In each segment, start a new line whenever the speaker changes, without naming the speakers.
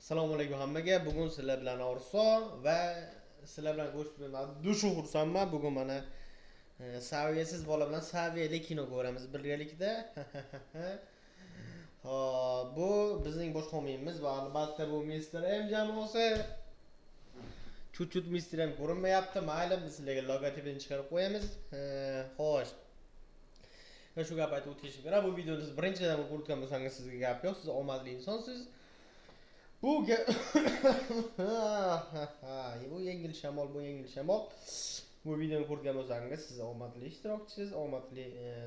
Assalomu alaykum hammaga. Bugun sizlar bilan Orso va sizlar bilan ko'rishib dushu xursandman. Bugun mana saviyasiz bola bilan saviyali kino ko'ramiz birgalikda. Xo'p, bu bizning bosh homiyimiz va albatta bu Mr. M jamoasi. Chut-chut Mr. M ko'rinmayapti. Mayli, biz sizlarga logotipini chiqarib qo'yamiz. Xo'sh. Va shu gap aytib o'tishim kerak. Bu videoni siz birinchidan ko'rgan bo'lsangiz sizga gap yo'q, siz omadli insonsiz. Bu bu yengil shamol, bu yengil shamol. Bu videoni ko'rgan bo'lsangiz siz omadli ishtirokchisiz, omadli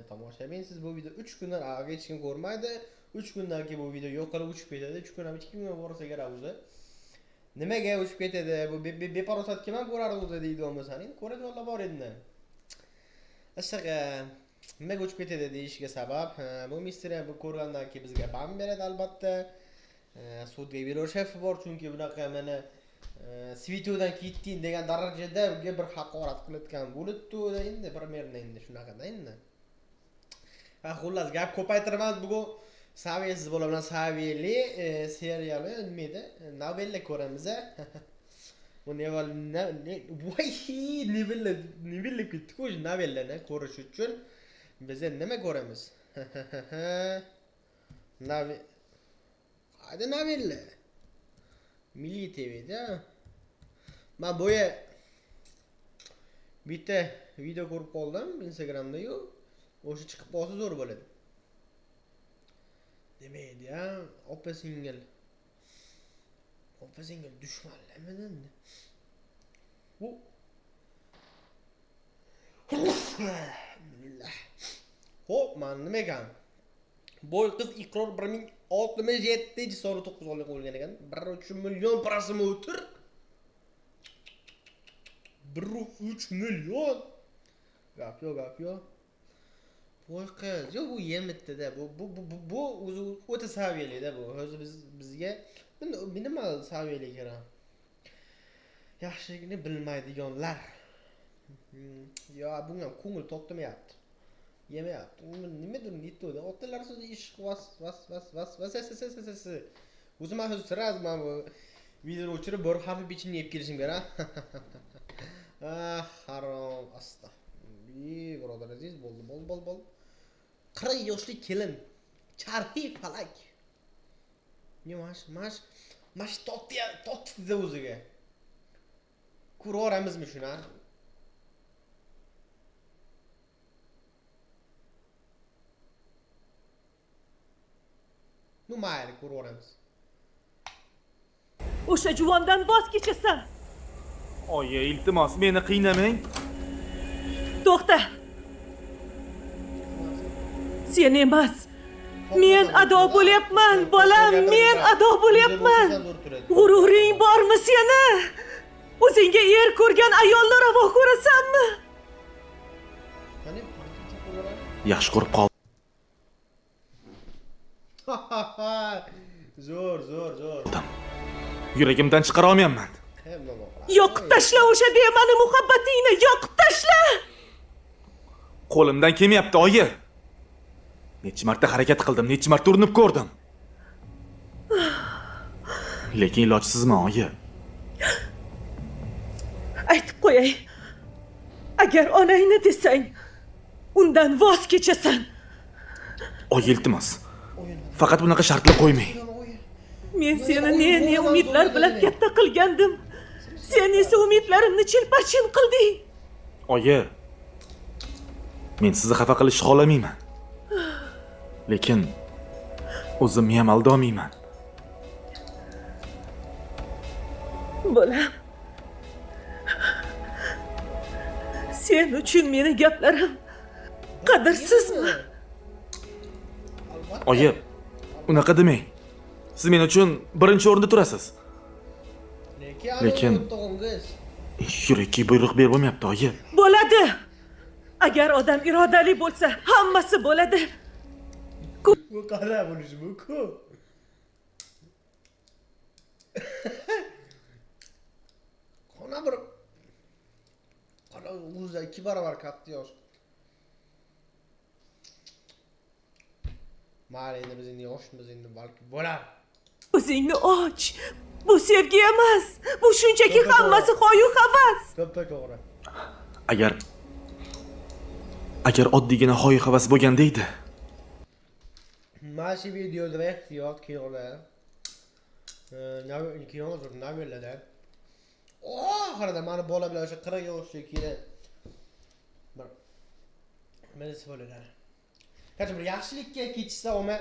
tomoshabinsiz. Bu video 3 kundan avval hech kim ko'rmaydi. 3 kundan keyin bu video yo'q qilib uchib ketadi. 3 kun ham hech kimga borsa kerak o'zi. Nimaga uchib ketadi? Bu beparosat kim ham ko'radi o'zi deydi bo'lmasa, endi ko'radiganlar bor endi. Ashtaqa nimaga uchib ketadi deyishiga sabab, bu mister bu ko'rgandan keyin bizga ban beradi albatta. Sudga beraver bor, chunki bunaqa mana svitodan ketding degan darajada unga bir haqorat qilayotgan bo'libdi endi примерно endi shunaqada endi. Ha, xullas gap ko'paytiramiz. Bugun saviyasiz bola bilan saviyali seriali nima edi? Novella ko'ramiz. Bu novella voy novella novella ketdik-ku, novellani ko'rish uchun biz nima ko'ramiz? Qayda novella? Milliy TVda. Men boya bitta video ko'rib qoldim Instagramda-yu, o'sha chiqib qolsa zo'r bo'ladi. Nima edi ya? Opa singil. Opa singil dushmanlarmidi endi? Bu Alhamdulillah. Xo'p, mana nima ekan? Boy qiz iqror 1067-soni 9 oylik bo'lgan ekan. 1.3 million просмотр. 1.3 million. Gap yo'q, gap yo'q. Boy qiz, yo'q bu yemitdi-da. Bu o'zi o'ta saviyali-da bu. O'zi bizga minimal saviyali kerak. Yaxshilikni bilmaydiganlar. Yo, bunga ko'ngil tortmayapti. Yemayapti. Nimadir netdi. Otalar so'zi ishq vas vas vas vas vas s s s s. O'zim ham sraz mana bu videoni o'chirib borib harfi pechenye yeb kelishim kerak. Ah, harom asta. Birodar aziz, bo'ldi, bo'ldi, bo'ldi, bo'ldi. 40 yoshli kelin, charxi falak. Nima mash tortdi o'ziga. Ko'raveramizmi shuni? Ну mayli, ko'raveramiz.
O'sha juvondan voz kechasan.
Oyi, iltimos, meni qiynamang.
To'xta. Sen emas. Men ado bo'lyapman, bolam, men ado bo'lyapman. G'ururing bormi seni? O'zingga er ko'rgan ayolni ravo ko'rasanmi?
Yaxshi ko'rib qol.
Zo'r, zo'r, zo'r.
Yuragimdan chiqara olmayapman.
Yoqib tashla o'sha bema'ni muhabbatingni, yoqib tashla.
Qo'limdan kelmayapti, oyi. Necha marta harakat qildim, necha marta urinib ko'rdim. Lekin ilojsizman, oyi.
Aytib qo'yay. Agar onangni desang, undan voz kechasan.
Oyi, iltimos. Faqat bunaqa shartlar qo'ymang.
Men seni ne umidlar bilan katta qilgandim. Sen esa umidlarimni chilpachin qilding.
Oyi, men sizni xafa qilishni xohlamayman. Lekin o'zimni ham aldolmayman.
Bolam, sen uchun meni gaplarim qadrsizmi?
Oyi, unaqa demang. Siz men uchun birinchi o'rinda turasiz. Lekin yurakka buyruq berib bo'lmayapti, oyi.
Bo'ladi. Agar odam irodali bo'lsa, hammasi bo'ladi.
Bu qara bo'lishi mumkin. Qona bir qara o'zi 2 barobar katta yosh. Mayli, endi biz endi yoshmiz, endi balki bo'lar.
O'zingni och. Bu sevgi emas. Bu shunchaki hammasi hoyu havas.
To'ppa to'g'ri.
Agar oddiygina hoyu havas bo'lganda edi.
Mana shu videoda ehtiyot kinoda. Kino novellada. Oxirida mani bola bilan o'sha 40 yoshli kino bir nima desa bo'ladi. Qancha bir yaxshilikka ketishsa o'ma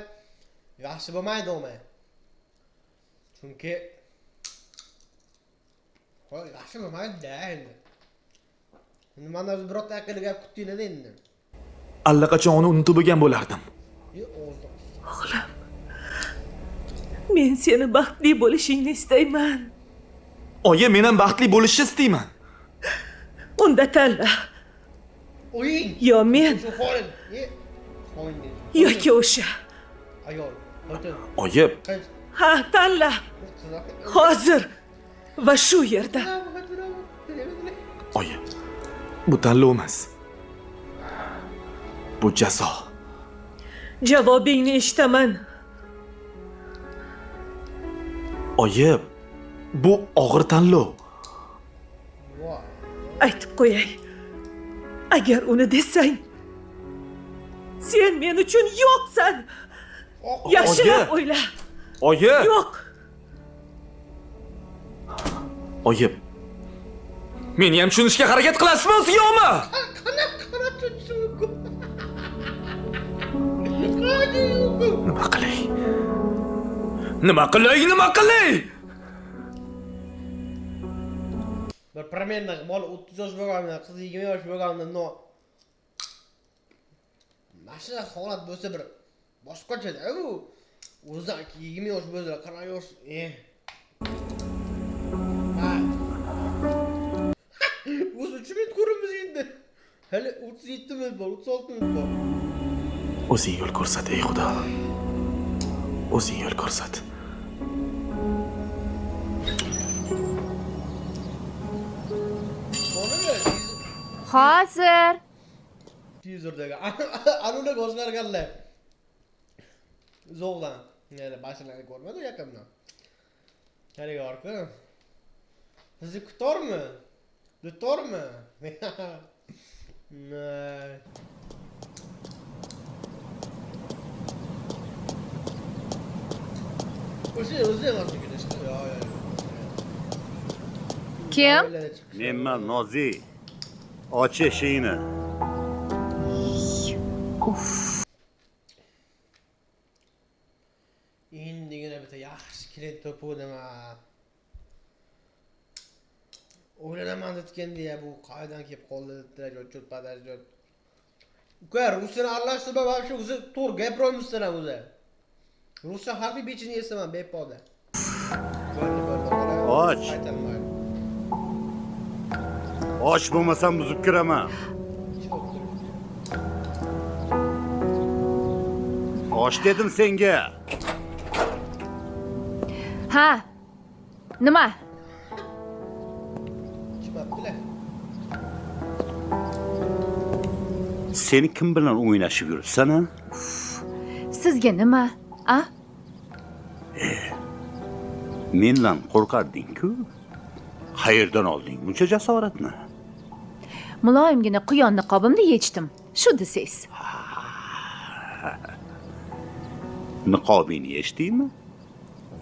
yaxshi bo'lmaydi o'ma. Chunki hoy yaxshi bo'lmaydi-da endi. Endi mana o'zi birorta aqlli gap kutdinglar endi.
Allaqachon uni unutib bo'lgan bo'lardim.
O'g'lim, men seni baxtli bo'lishingni istayman.
Oyi, men ham baxtli bo'lishni istayman.
Unda tanla.
O'yin.
Yo men,
Shu xoin. Xoin deydi.
yoki o'sha.
Ayol. Xotin.
Oyi,
Qiz.
Ha, tanla. Hozir va shu yerda.
Oyi. Bu tanlov emas. Bu jazo.
Javobingni eshitaman.
Oyi, bu og'ir tanlov.
Aytib qo'yay. Agar uni desang, sen men uchun yo'qsan. Yaxshilab o'yla.
Oyi.
Yo'q.
Oyi. Meni ham tushunishga harakat qilasizmi o'zi yo'qmi?
Qanaqa tushunishi mumkin?
Nima qilay? Nima qilay? Nima qilay?
Bir примерно bola 30 yosh bo'lganida, qiz 20 yosh bo'lganida, no. Mana shunaqa holat bo'lsa bir boshqacha-da u. O'zidan 20 yosh bo'lsa, 40 yosh, Ha. O'zi 3 minut ko'ramiz endi. Hali 37 minut bor, 36 minut bor.
O'zing yo'l ko'rsat, ey Xudo. O'zing yo'l ko'rsat.
Hozir.
Tizerdagi anuna ko'zlarganlar. Uzoqdan. Ya'ni boshlarni ko'rmadi yaqindan. Haligi orqa. Sizni kutormi? Dutormi? O'zi o'zi emas ekan, yo yo.
Kim?
Menman Nozi. Och eshigini.
Uff.
Endigina bitta yaxshi klient topuvdim ha. O'ylanaman detganda ya bu qayerdan kelib qoldi dedilar, cho't подождет. Uka, ruschani aralashtirma, вообще o'zi to'g'ri gapirolmaysan ham o'zi. Ruscha harfi bechini esaman bepoda.
Och. Och bo'lmasam buzib kiraman. Och dedim senga.
Ha. Nima?
Chiqmabdilar.
Seni kim bilan o'ynashib yuribsan a?
Sizga nima? A?
Mendan qo'rqarding-ku. Qayerdan olding buncha jasoratni?
Muloyimgina quyon niqobimni yechdim. Shu desangiz.
Niqobingni yechdingmi?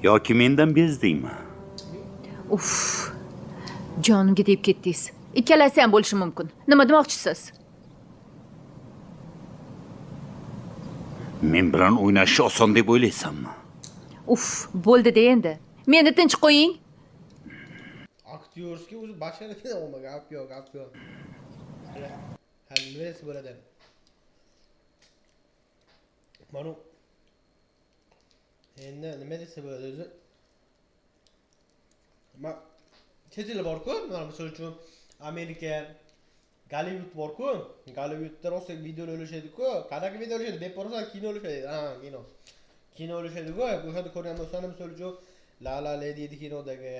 Yoki mendan bezdingmi?
Uff. Jonimga tegib ketdingiz. Ikkalasi ham bo'lishi mumkin. Nima demoqchisiz?
Men bilan o'ynashni oson deb o'ylaysanmi?
Uff, bo'ldi-da endi. Meni tinch qo'ying.
Aktyorskiy o'zi basharada olmagan, gap yo'q, gap yo'q. Ha, nima desa bo'ladi? Mana endi nima desa bo'ladi o'zi? Ma chet el bor-ku, mana misol uchun Amerika, Gollivud bor-ku. Gollivudda rosa video ulashadi-ku. Qanaqa video ulashadi? Bepor kino ulashadi. Ha, kino. Kino ulashadi-ku. O'shanda ko'rgan bo'lsam, misol uchun La La Land deydi kinodagi.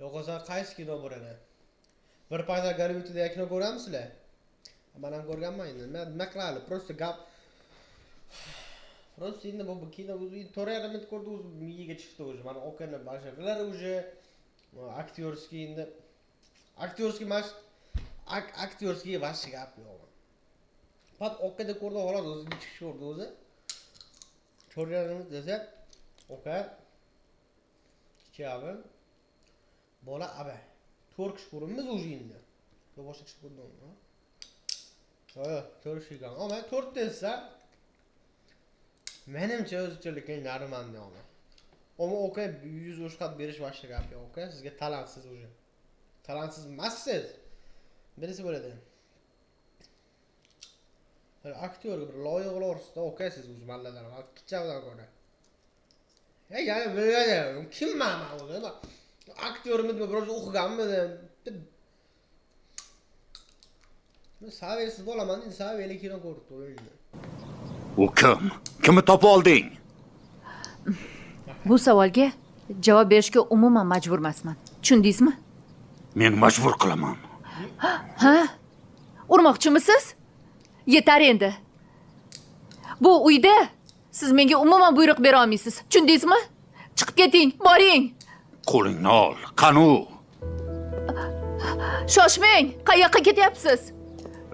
Yo'q bo'lsa qaysi kino bor ana? Bir paytlar Gollivudda kino ko'ramizlar? Men ham ko'rganman endi. Nima qiladi? Просто gap Просто endi bu kino o'zi 4,5 minut ko'rdi, o'zi miyaga chiqdi уже. Mana okani basharlar уже актёрский endi актёрский mas актёрский вообще gap yo'q. Faqat okada ko'rdi xolos, o'zi chiqish ko'rdi o'zi. 4,5 minut desa, oka kichigi bola aba. 4 kishi ko'ramiz уже endi. Yo boshqa kishi ko'rdimmi? Ha, 4 kishi ekan. Ama 4 desa menimcha o'zichalik нормальный ama. Ama oka 100 o'shqat berish boshqa gap yo'q, oka. Sizga talantsiz уже. Talantsiz emassiz. Birisi bo'ladi. Bir aktyorga bir loyiq olasizda, oka siz o'zi malladan, kichikdan ko'ra. Ya, yani biladi, kim man o'zi? Aktyormidmi, biroz o'qiganmidi? Men saviyasiz bo'laman, endi saviyali kino ko'rib turibman.
U kim? Kimni topib olding?
Bu savolga javob berishga umuman majbur emasman. Tushundingizmi?
Men majbur qilaman.
Ha? Urmoqchimisiz? Yetar endi. Bu uyda siz menga umuman buyruq bera olmaysiz. Tushundingizmi? Chiqib keting, boring.
Qo'lingni ol. Qani u?
Shoshmang. Qayoqqa ketyapsiz?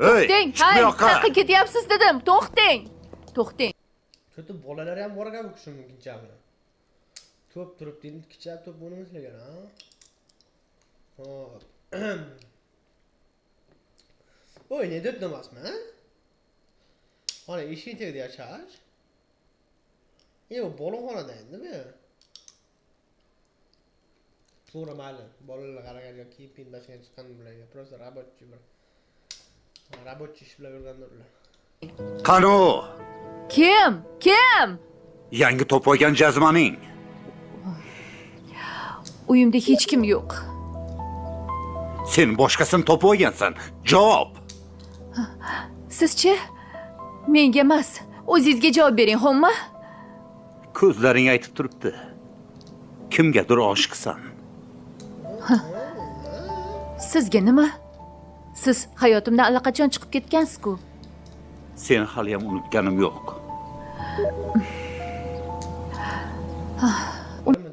Ey,
To'xtang.
chiq bu
Hay,
yoqqa.
qayoqqa ketyapsiz dedim. To'xtang. To'xtang.
Kötü bolalar ham bor ekan bu kishini kichigini. To'p turibdi, endi kichik to'p bo'lmasligan, ha? Hop. Oy, ne deb emasmi, ha? Mana eshik tagida yashash. Bu boloxonada endi bu. To'g'ri, mayli. Bolalar qaragan yo kiyim pinbashiga chiqqan bularga. Просто рабочий bir. Рабочий ish bilan yurgandir ular.
Qani u?
Kim? Kim?
Yangi topib olgan jazmaning.
Uyimda hech kim yo'q.
Sen boshqasini topib olgansan. Javob.
Sizchi? Menga emas, o'zingizga javob bering, xo'pmi?
Ko'zlaring aytib turibdi. Kimgadir oshiqsan.
Sizga nima? Siz hayotimdan allaqachon chiqib ketgansiz-ku.
Seni hali ham unutganim yo'q.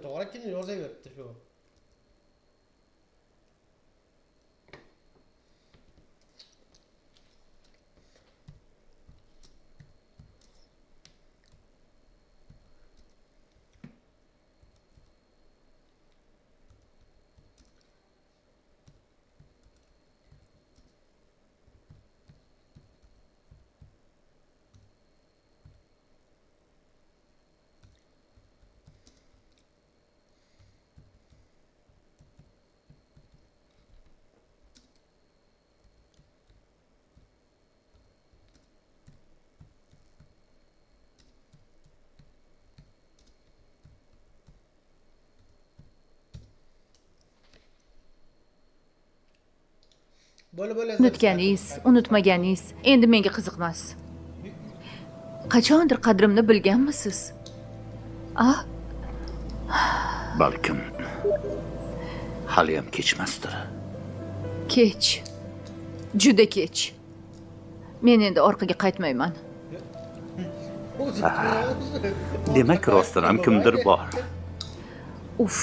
To'g'ri kim yozaveribdi shu. Bo'la bo'la.
Unutganingiz, unutmaganingiz endi menga qiziq emas. Qachondir qadrimni bilganmisiz? A?
Balkim hali ham kechmasdir.
Kech. Juda kech. Men endi orqaga qaytmayman.
Demak, rostdan ham kimdir bor.
Uf.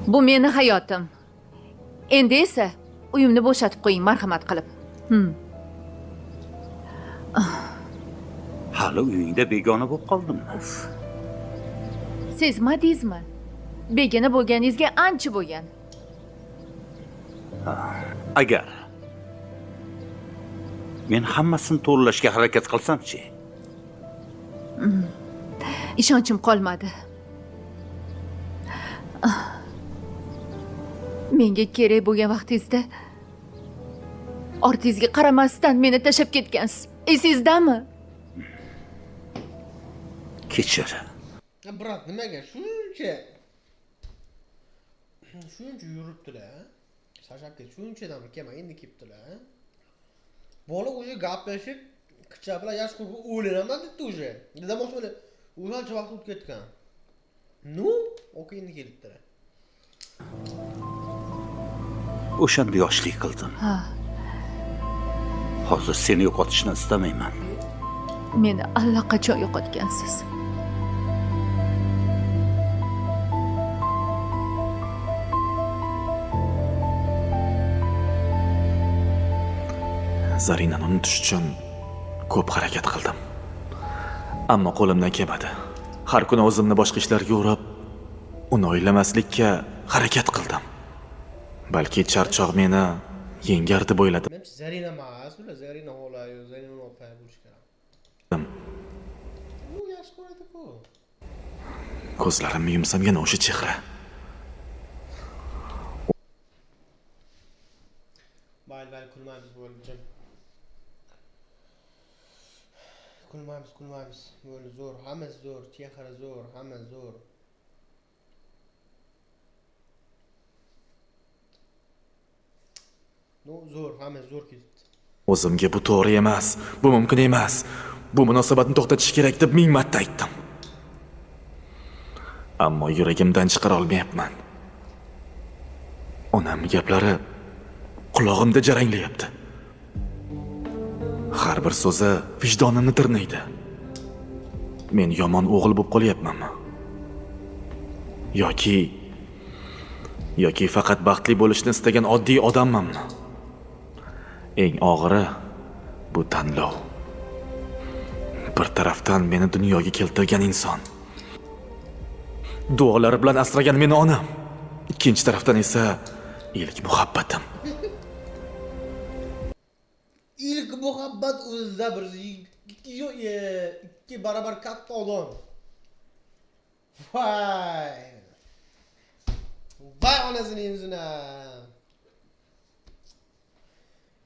Bu meni hayotim. Endi esa uyimni bo'shatib qo'ying, marhamat qilib.
Hali uyingda begona bo'lib qoldimmi?
Sezmadingizmi? Begona bo'lganingizga ancha bo'lgan.
Agar men hammasini to'g'rilashga harakat qilsam-chi?
Ishonchim qolmadi. Menga kerak bo'lgan vaqtingizda ortingizga qaramasdan meni tashlab ketgansiz. Esingizdami?
Kechir.
Brat, nimaga shuncha yuribdilar? Shashab ketdi. Shunchadan kelma, endi kelibdilar. Bola уже gaplashib, kichak bilan yosh qurbi o'ylanaman debdi уже. Demoqchi bo'ldi. O'shancha vaqt o'tib ketgan. Nu, okey, endi kelibdilar.
O'shanda yoshlik qildim.
Ha.
Hozir seni yo'qotishni istamayman.
Meni allaqachon yo'qotgansiz.
Zarinani unutish uchun ko'p harakat qildim. Ammo qo'limdan kelmadi. Har kuni o'zimni boshqa ishlarga urib, uni o'ylamaslikka harakat qildim. Balki charchoq meni yengar deb o'yladim.
Menimcha Zarina emas, ular Zarina xola yo Zarina opa bo'lishi kerak. U yaxshi ko'radi-ku.
Ko'zlarimni yumsam yana o'sha chehra.
Mayli, mayli, kulmaymiz bo'ldi, jim. Kulmaymiz, kulmaymiz. Bo'ldi, zo'r, hammasi zo'r, chehra zo'r, hamma zo'r. No, zo'r, hammasi zo'r ketibdi.
O'zimga bu to'g'ri emas, bu mumkin emas. Bu munosabatni to'xtatish kerak deb ming marta aytdim. Ammo yuragimdan chiqara olmayapman. Onam gaplari qulog'imda jaranglayapti. Har bir so'zi vijdonimni tirnaydi. Men yomon o'g'il bo'lib qolyapmanmi? Yoki faqat baxtli bo'lishni istagan oddiy odammanmi? Eng og'iri bu tanlov. Bir tarafdan meni dunyoga keltirgan inson, duolari bilan asragan meni onam. Ikkinchi tarafdan esa ilk muhabbatim.
Ilk muhabbat o'zida bir ikki barobar katta odam. Voy. Voy onasini yuzini.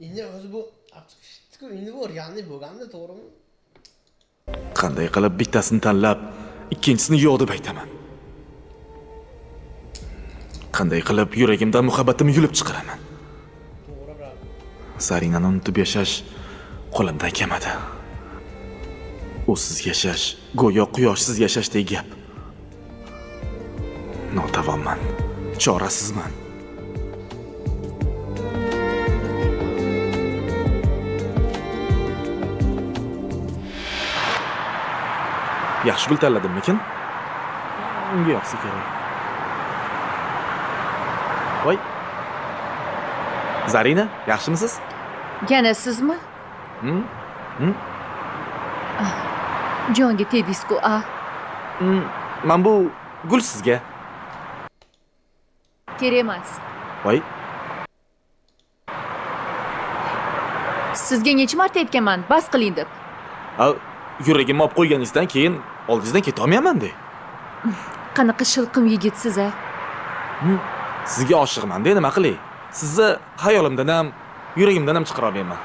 Endi o'zi bu olib chiqishdi-ku, endi bu o'rgandik bo'lganda, to'g'rimi?
Qanday qilib bittasini tanlab, ikkinchisini yo'q deb aytaman? Qanday qilib yuragimdan muhabbatimni yulib chiqaraman?
To'g'ri, brат.
Zarinani unutib yashash qo'limdan kelmadi. Usiz yashash go'yo quyoshsiz yashashdek gap. Notavonman, chorasizman. Yaxshi gul tanladimmikin? Unga yoqsa kerak. Voy. Zarina, yaxshimisiz?
Yana sizmi?
Hmm?
Jonga tegdingiz-ku, a?
Man bu gul sizga.
Kerak emas.
Voy.
Sizga necha marta aytganman, bas qiling deb.
A, yuragimni olib qo'yganingizdan keyin oldingizdan keta olmayapman-da.
Qanaqa shilqim yigitsiz, a?
Sizga oshiqman-da, nima qilay? Sizni xayolimdan ham, yuragimdan ham chiqara olmayman.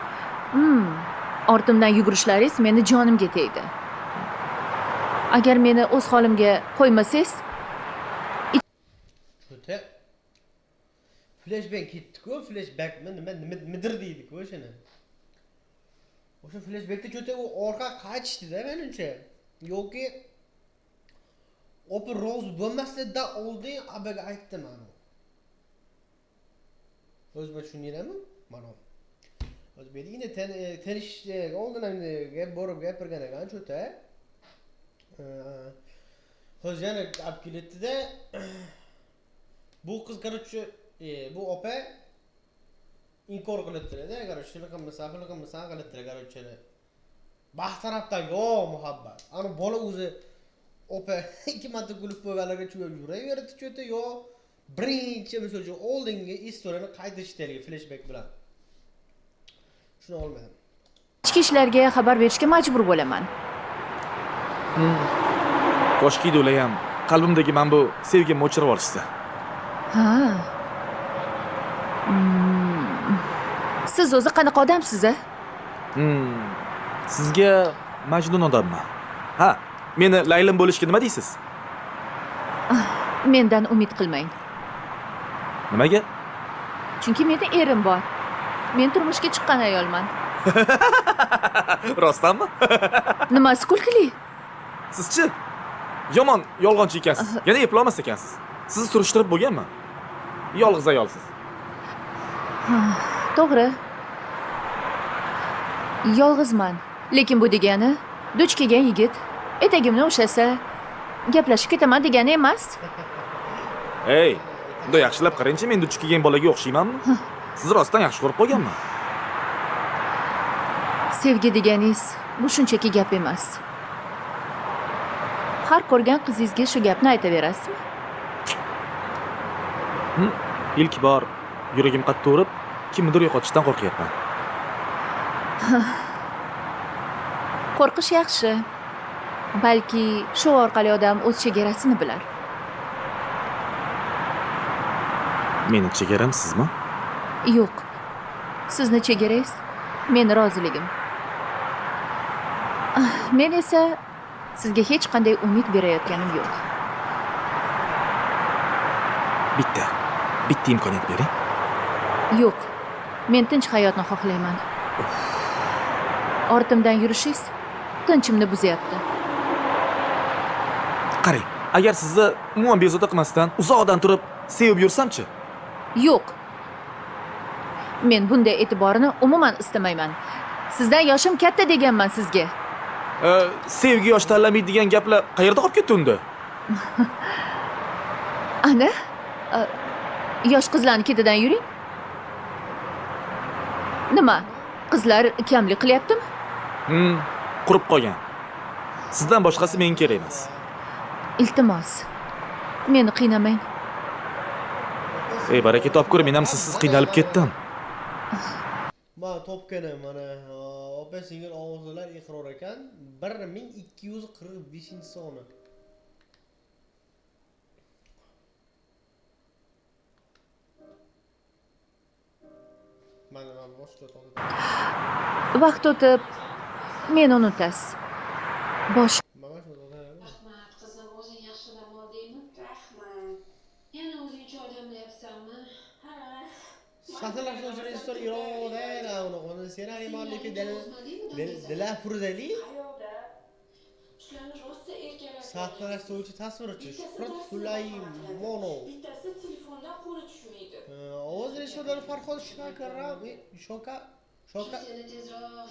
Ortimdan yugurishlaringiz meni jonimga tegdi. Agar meni o'z holimga qo'ymasangiz,
Cho'ta. Flashback ketdi-ku, flashbackmi nima nimadir deydi-ku o'shani. O'sha flashbackda cho'ta u orqa qaytishdi-da menimcha. Yoki opa rozi bo'lmaslikdan oldin abaga aytdi mana. O'zi bir tushundinglarmi? Mana. O'zi bu yerda tanish oldin ham gap borib gapirgan ekan cho'ta. Hozir yana olib keladida bu qiz, короче, bu opa inkor qilibdilar-da, короче, shuni qilmasan, buni qilmasan qilibdilar, короче. Baxt tarafdan yo'q muhabbat. Ana bola o'zi opa ikki marta kulib qo'yganlarga yuraverdi cho'ta, yo birinchi misol uchun oldingi istoriyani qayta eshitaylik flashback bilan. Shuni olmadim.
Ichki ishlarga xabar berishga majbur bo'laman.
Koshki ular ham qalbimdagi mana bu sevgimni o'chirib yuborishsa.
Ha. Siz o'zi qanaqa odamsiz, a?
Sizga Majnun odamman. Ha, meni Laylim bo'lishga nima deysiz?
Mendan umid qilmang.
Nimaga?
Chunki menda erim bor. Men turmushga chiqqan ayolman.
Rostdanmi?
Nimasi kulgili?
Sizchi? Yomon yolg'onchi ekansiz. Yana eplolmas ekansiz. Sizni surishtirib bo'lganman. Yolg'iz ayolsiz.
Ha, to'g'ri. Yolg'izman. Lekin bu degani Duch kelgan yigit etagimni ushlasa, gaplashib ketaman degani emas.
Ey, bunday yaxshilab qarangchi, men duch kelgan bolaga o'xshaymanmi? Sizni rostdan yaxshi ko'rib qolganman.
Sevgi deganingiz bu shunchaki gap emas. Har ko'rgan qizingizga shu gapni aytaverasizmi?
Ilk bor yuragim qattiq urib, kimnidir yo'qotishdan qo'rqyapman.
Qo'rqish yaxshi. Balki shu orqali odam o'z chegarasini bilar.
Meni chegaram sizmi?
Yo'q. Sizni chegarangiz meni roziligim. Men esa sizga hech qanday umid berayotganim yo'q.
Bitta imkoniyat bering.
Yo'q. Men tinch hayotni xohlayman. Ortimdan yurishingiz tinchimni buzyapti.
Qarang, agar sizni umuman bezovta qilmasdan uzoqdan turib sevib yursam-chi?
Yo'q. Men bunday e'tiborni umuman istamayman. Sizdan yoshim katta deganman sizga.
Sevgi yosh tanlamaydi degan gaplar qayerda qolib ketdi unda?
Ana, yosh qizlarning ketidan yuring. Nima? Qizlar kamlik qilyaptimi?
Qurib qolgan. Sizdan boshqasi menga kerak emas.
Iltimos, meni qiynamang.
Ey, baraka topkur, men ham sizsiz qiynalib ketdim.
Mana topgani mana opa singil ovozlar iqror ekan. 1245-soni. Mana boshqa to'g'ri.
Vaqt o'tib meni unutasiz. Bosh
Mana shu to'g'ri.
Rahmat qizim, o'zing yaxshi dam oldingmi? Rahmat. Yana o'zingcha odamlayapsanmi? Ha.
Sahnalashtiruvchi rejissyor Iroda Ravnoqova, ssenariy muallifi Dilafruzali,
Shularni rosa erkalab.
sahnalashtiruvchi tasvirchi Shuhrat Sulaymonov.
Bittasi telefondan qo'li tushmaydi.
Ovoz rejissyorlari Farhod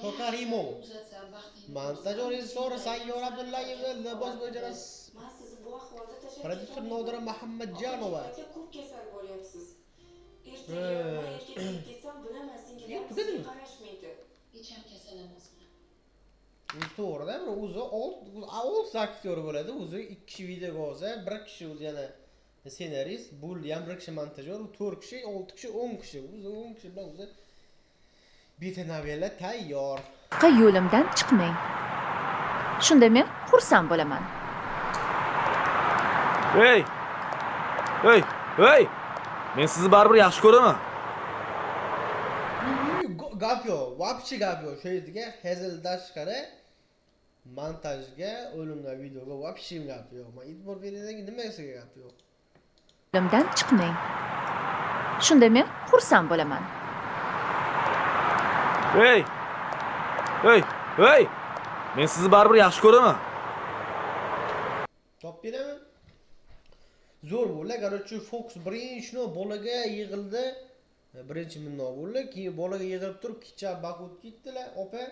Shokarimov. Montaj rejissyori Sayyor Abdullayev, libos bo'yicha
Men sizni bu ahvolda tashlab
prodyuser Nodira Muhammadjonova.
Ko'p kasal bo'lyapsiz. Ertaga ertaga ketsam bilaman, senga qarashmaydi. Hech ham kasal emasman.
O'zi to'g'rida, bir o'zi olti aktyor bo'ladi, o'zi 2 kishi videoga olsa, 1 kishi o'zi yana ssenarist, bu ham 1 kishi montajyor, 4 kishi, 6 kishi, 10 kishi. O'zi 10 kishi bilan o'zi bitta novella tayyor.
Yo'limdan chiqmang. Shunda men xursand bo'laman.
Ey! Ey! Ey! Men sizni baribir yaxshi ko'raman.
Gap yo'q, вообще gap yo'q. Shu yerga hazildan tashqari montajga, o'limdan videoga вообще gap yo'q. Men e'tibor beradigan nimasiga gap yo'q.
Yo'limdan chiqmang. Shunda men xursand bo'laman.
Ey! Ey! Ey! Men sizni baribir yaxshi ko'raman.
Top beraman. Zo'r bo'ldi. Короче, Fox birinchi bolaga yig'ildi. Birinchi minnoq bo'ldi. Keyin bolaga yig'ilib turib, kecha baqib ketdilar, opa.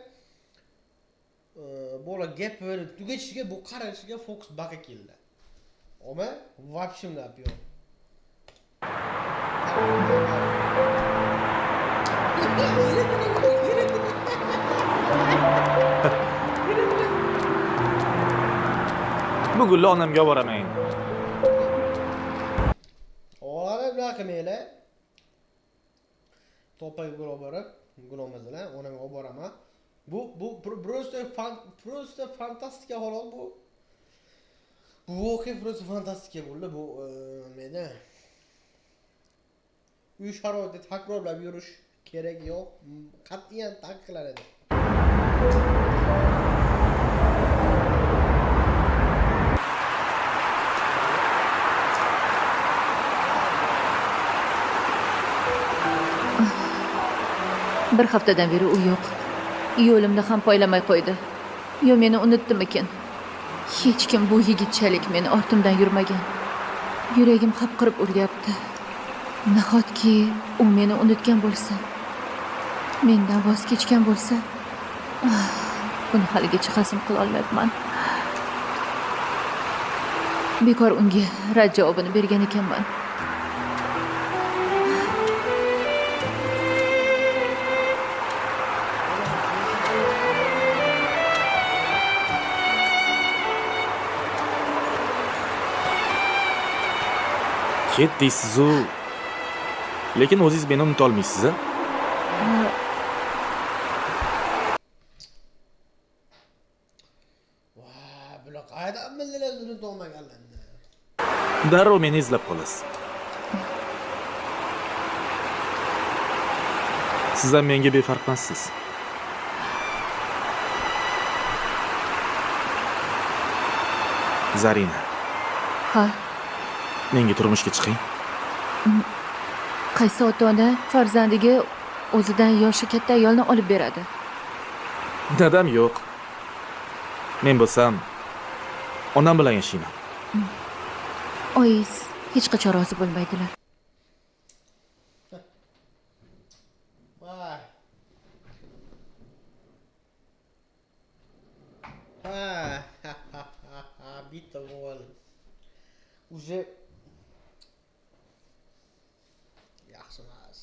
Bola gap berib tugashiga bu qarashiga Fox baqa keldi. Oma, вообще gap yo'q.
Bugun onamga boraman endi.
Og'alar bunaqa qilmanglar. Topaga gul olib borib, gul olmasalar, onamga olib boraman. Bu просто fantastika holat bu. Bu voqea просто fantastika bo'ldi. Bu nimada? Uy sharoitida takrorlab yurish kerak yo'q. Qat'iyan taqiqlanadi.
Bir haftadan beri u yo'q. Yo'limni ham poylamay qo'ydi. Yo meni unutdimikin? Hech kim bu yigitchalik meni ortimdan yurmagan. Yuragim hapqirib uryapti. Nahotki u meni unutgan bo'lsa? Mendan voz kechgan bo'lsa? Ah, Buni haligacha hazm qila olmayapman. Bekor unga rad javobini bergan ekanman.
Ket deysiz-u, lekin o'zingiz meni unuta olmaysiz, a?
Voy, bular qayerdan bildilar unutolmaganlarni?
Darrov meni izlab qolasiz. Siz ham menga befarq emassiz. Zarina.
Ha.
Menga turmushga chiqing.
Qaysi ota-ona farzandiga o'zidan yoshi katta ayolni olib beradi?
Dadam yo'q. Men bo'lsam onam bilan yashayman.
Oyingiz hech qachon rozi bo'lmaydilar.
Voy. Ha, bitta gol. Уже yaxshi emas.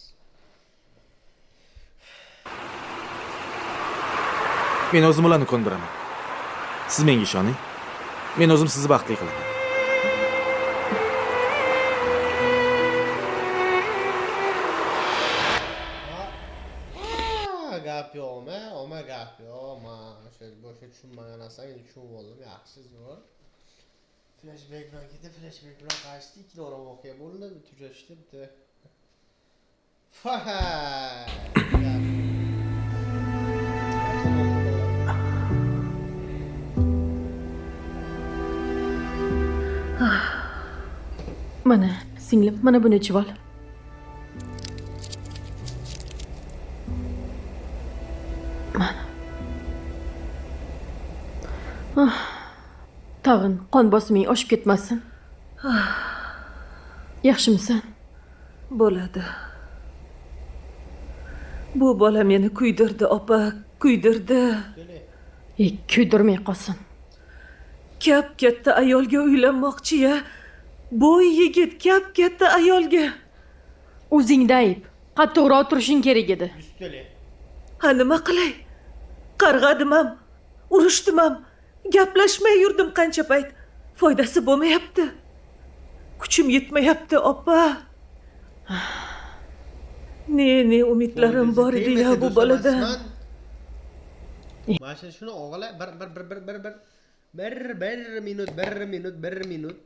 Men o'zim ularni ko'ndiraman. Siz menga ishoning. Men o'zim sizni baxtli qilaman.
Ha, gap yo'qmi? Oma gap yo'q. Ma o'sha boshqa tushunmagan narsani endi tushunib oldim. Yaxshi, zo'r. Flashback bilan ketdi, flashback bilan qaytdi. Ikki dona voqea bo'ldi, tugashdi bitta. Fa! Gap.
Mana, singlim, mana buni ichib ol. Mana. Ah, tag'in qon bosiming oshib ketmasin. Yaxshimisan?
Bo'ladi. Bu bola meni kuydirdi, opa, kuydirdi.
Kuydirmay qolsin.
Kap katta ayolga uylanmoqchi-ya. Bo'y yigit kap katta ayolga.
O'zingda ayb. Qattiqroq turishing kerak edi.
Ha, nima qilay? Qarg'adim ham, urushdim ham, gaplashmay yurdim qancha payt. Foydasi bo'lmayapti. Kuchim yetmayapti, opa. Ne umidlarim bor edi-ya bu boladan.
Mana shuni o'g'li bir bir bir bir bir bir bir bir minut bir minut bir minut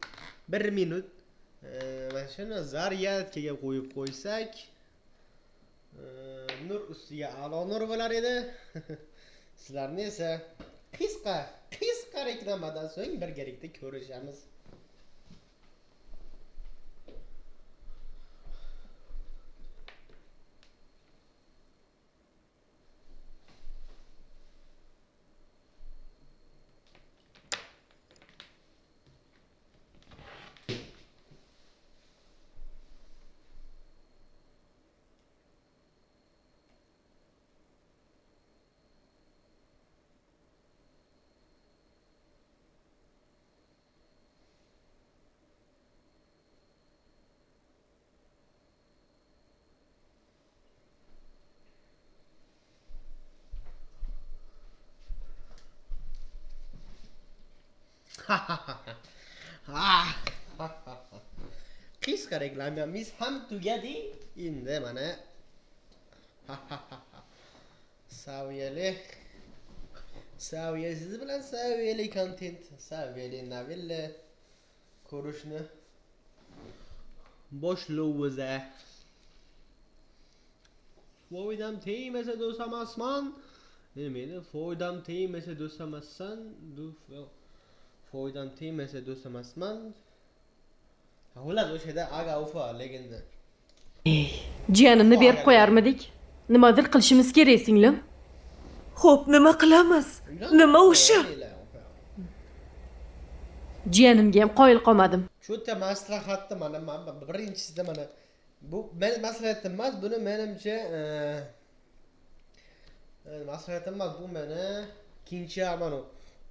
bir minut mana shuni zaryadkaga qo'yib qo'ysak, nur ustiga a'lo nur bo'lar edi. Sizlarni esa qisqa qisqa reklamadan so'ng birgalikda ko'rishamiz. Qisqa reklamamiz ham tugadi. Endi mana saviyali saviya siz bilan saviyali kontent, saviyali novella ko'rishni boshlaymiz. Foydam tegmasa do'st emasman. Nima edi? Foydam tegmasa do'st emassan. Foydam tegmasa do'st emasman. Xullas o'sha yerda aga ufa legenda.
Jiyanimni berib qo'yarmidik? Nimadir qilishimiz kerak, singlim.
Xo'p, nima qilamiz? Nima o'sha?
Jiyanimga ham qoyil qolmadim.
Shu yerda maslahatni mana birinchisida mana bu maslahatim emas, buni menimcha maslahatim emas, bu meni Ikkinchi mana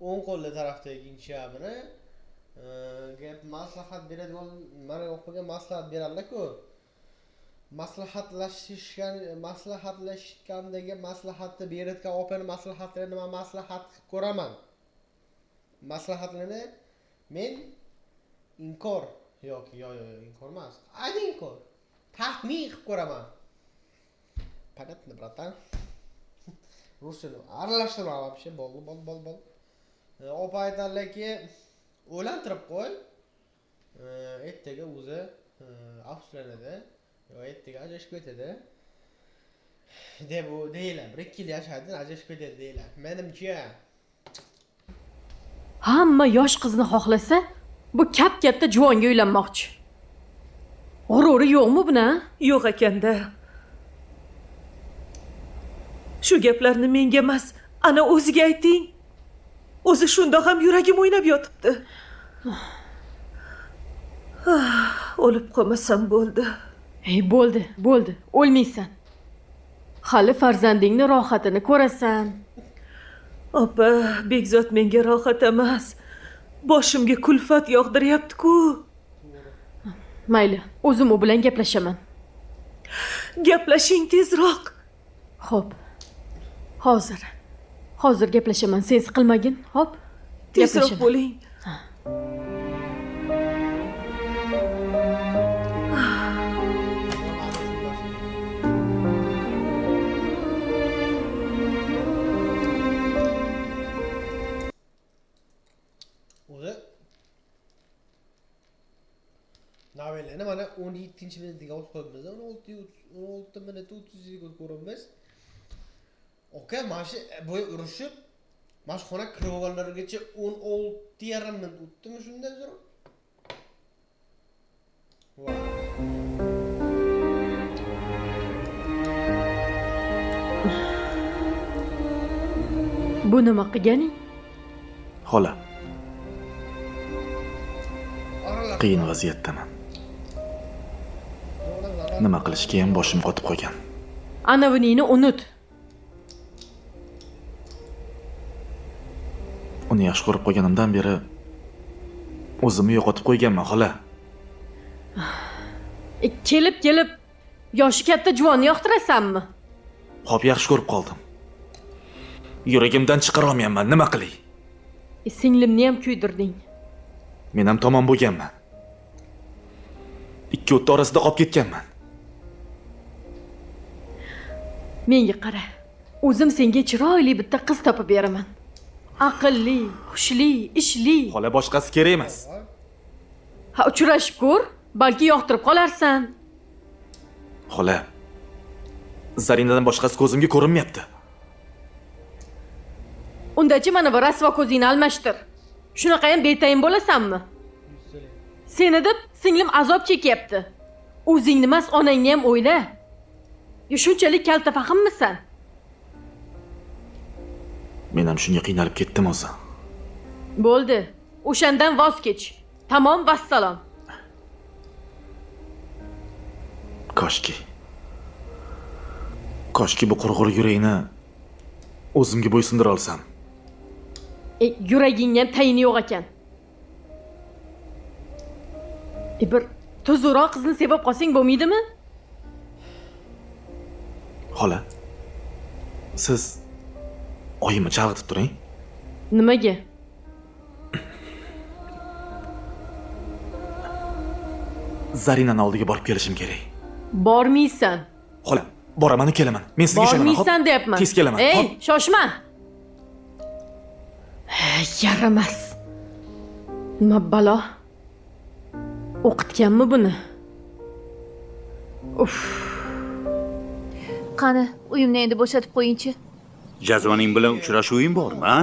o'ng qo'lda tarafdagi ikkinchi amini gap maslahat beradigan, mana opaga maslahat beradilar-ku. Maslahatlashgandagi maslahatni berayotgan opani maslahatlarini man maslahat qilib ko'raman. Maslahatlarni men inkor yoki yo yo inkor emas. Ayni inkor. Taxmin qilib ko'raman. Понятно, братан. Ruschani aralashtirma вообще, bo'ldi, bol bol bol. Opa aytadilarki, o'ylantirib qo'y. Ertaga o'zi afsuslanadi. Yo ertaga ajrashib ketadi. Deb u deyiladi. 1-2 yil yashaydi, ajrashib ketadi deyiladi. Menimcha
Hamma yosh qizni xohlasa, bu kap-katta juvonga uylanmoqchi. G'ururi yo'qmi buni?
Yo'q ekanda. Shu gaplarni menga emas, ana o'ziga ayting. O'zi shundoq ham yuragim o'ynab yotibdi. O'lib qolmasam bo'ldi.
Ey, bo'ldi, bo'ldi. O'lmaysan. Hali farzandingni rohatini ko'rasan.
Opa, Bekzod menga rohat emas. Boshimga kulfat yog'diryapti-ku.
Mayli, o'zim u bilan gaplashaman.
Gaplashing tezroq.
Xo'p. Hozir. Hozir gaplashaman. Sen siqilmagin, xo'p?
Tezroq bo'ling.
O'zi novelani mana 17-minutiga olib qo'yibmiz, 16 minut 30 sekund ko'ramiz. Oka, mana shu bo'yi urushib, mana shu xona kirib olganlarigacha 16,5 minut o'tdimi shundan so'ng? Voy.
Bu nima qilganing?
Xola. Qiyin vaziyatdaman. Nima qilishga ham boshim qotib qolgan.
Anaviningni unut.
Uni yaxshi ko'rib qolganimdan beri o'zimni yo'qotib qo'yganman, xola.
Kelib-kelib yoshi katta juvonni yoqtirasanmi?
Xo'p, yaxshi ko'rib qoldim. Yuragimdan chiqara olmayapman, nima qilay?
Singlimni ham kuydirding.
Men ham tomon bo'lganman. Ikki o't orasida qolib ketganman.
Menga qara. O'zim senga chiroyli bitta qiz topib beraman. Aqlli, hushli, ishli.
Xola, boshqasi kerak emas.
Ha, uchrashib ko'r, balki yoqtirib qolarsan.
Xola, Zarinadan boshqasi ko'zimga ko'rinmayapti.
Undachi mana bu rasvo ko'zingni almashtir. Shunaqa ham betayin bo'lasanmi? Seni deb singlim azob chekyapti. O'zingni emas, onangni ham o'yla. Yo shunchalik kalta fahmmisan?
Men ham shunga qiynalib ketdim o'zi.
Bo'ldi. O'shandan voz kech. Tamom, vassalom.
Koshki. Koshki bu qurg'ur yurakni o'zimga bo'ysundira olsam.
Yuragingga ham tayini yo'q ekan. Bir tuzukroq qizni sevib qolsang bo'lmaydimi?
Xola, siz oyimni chalg'itib turing.
Nimaga?
Zarinani oldiga borib kelishim kerak.
Bormaysan.
Xola, boraman, kelaman. Men sizga ishonaman.
Bormaysan deyapman.
Tez kelaman.
Ey, shoshma. Yaramas. Nima balo? O'qitganmi buni? Uff.
Qani, uyimni endi bo'shatib qo'yingchi.
Jazvaning bilan uchrashuving bormi, a?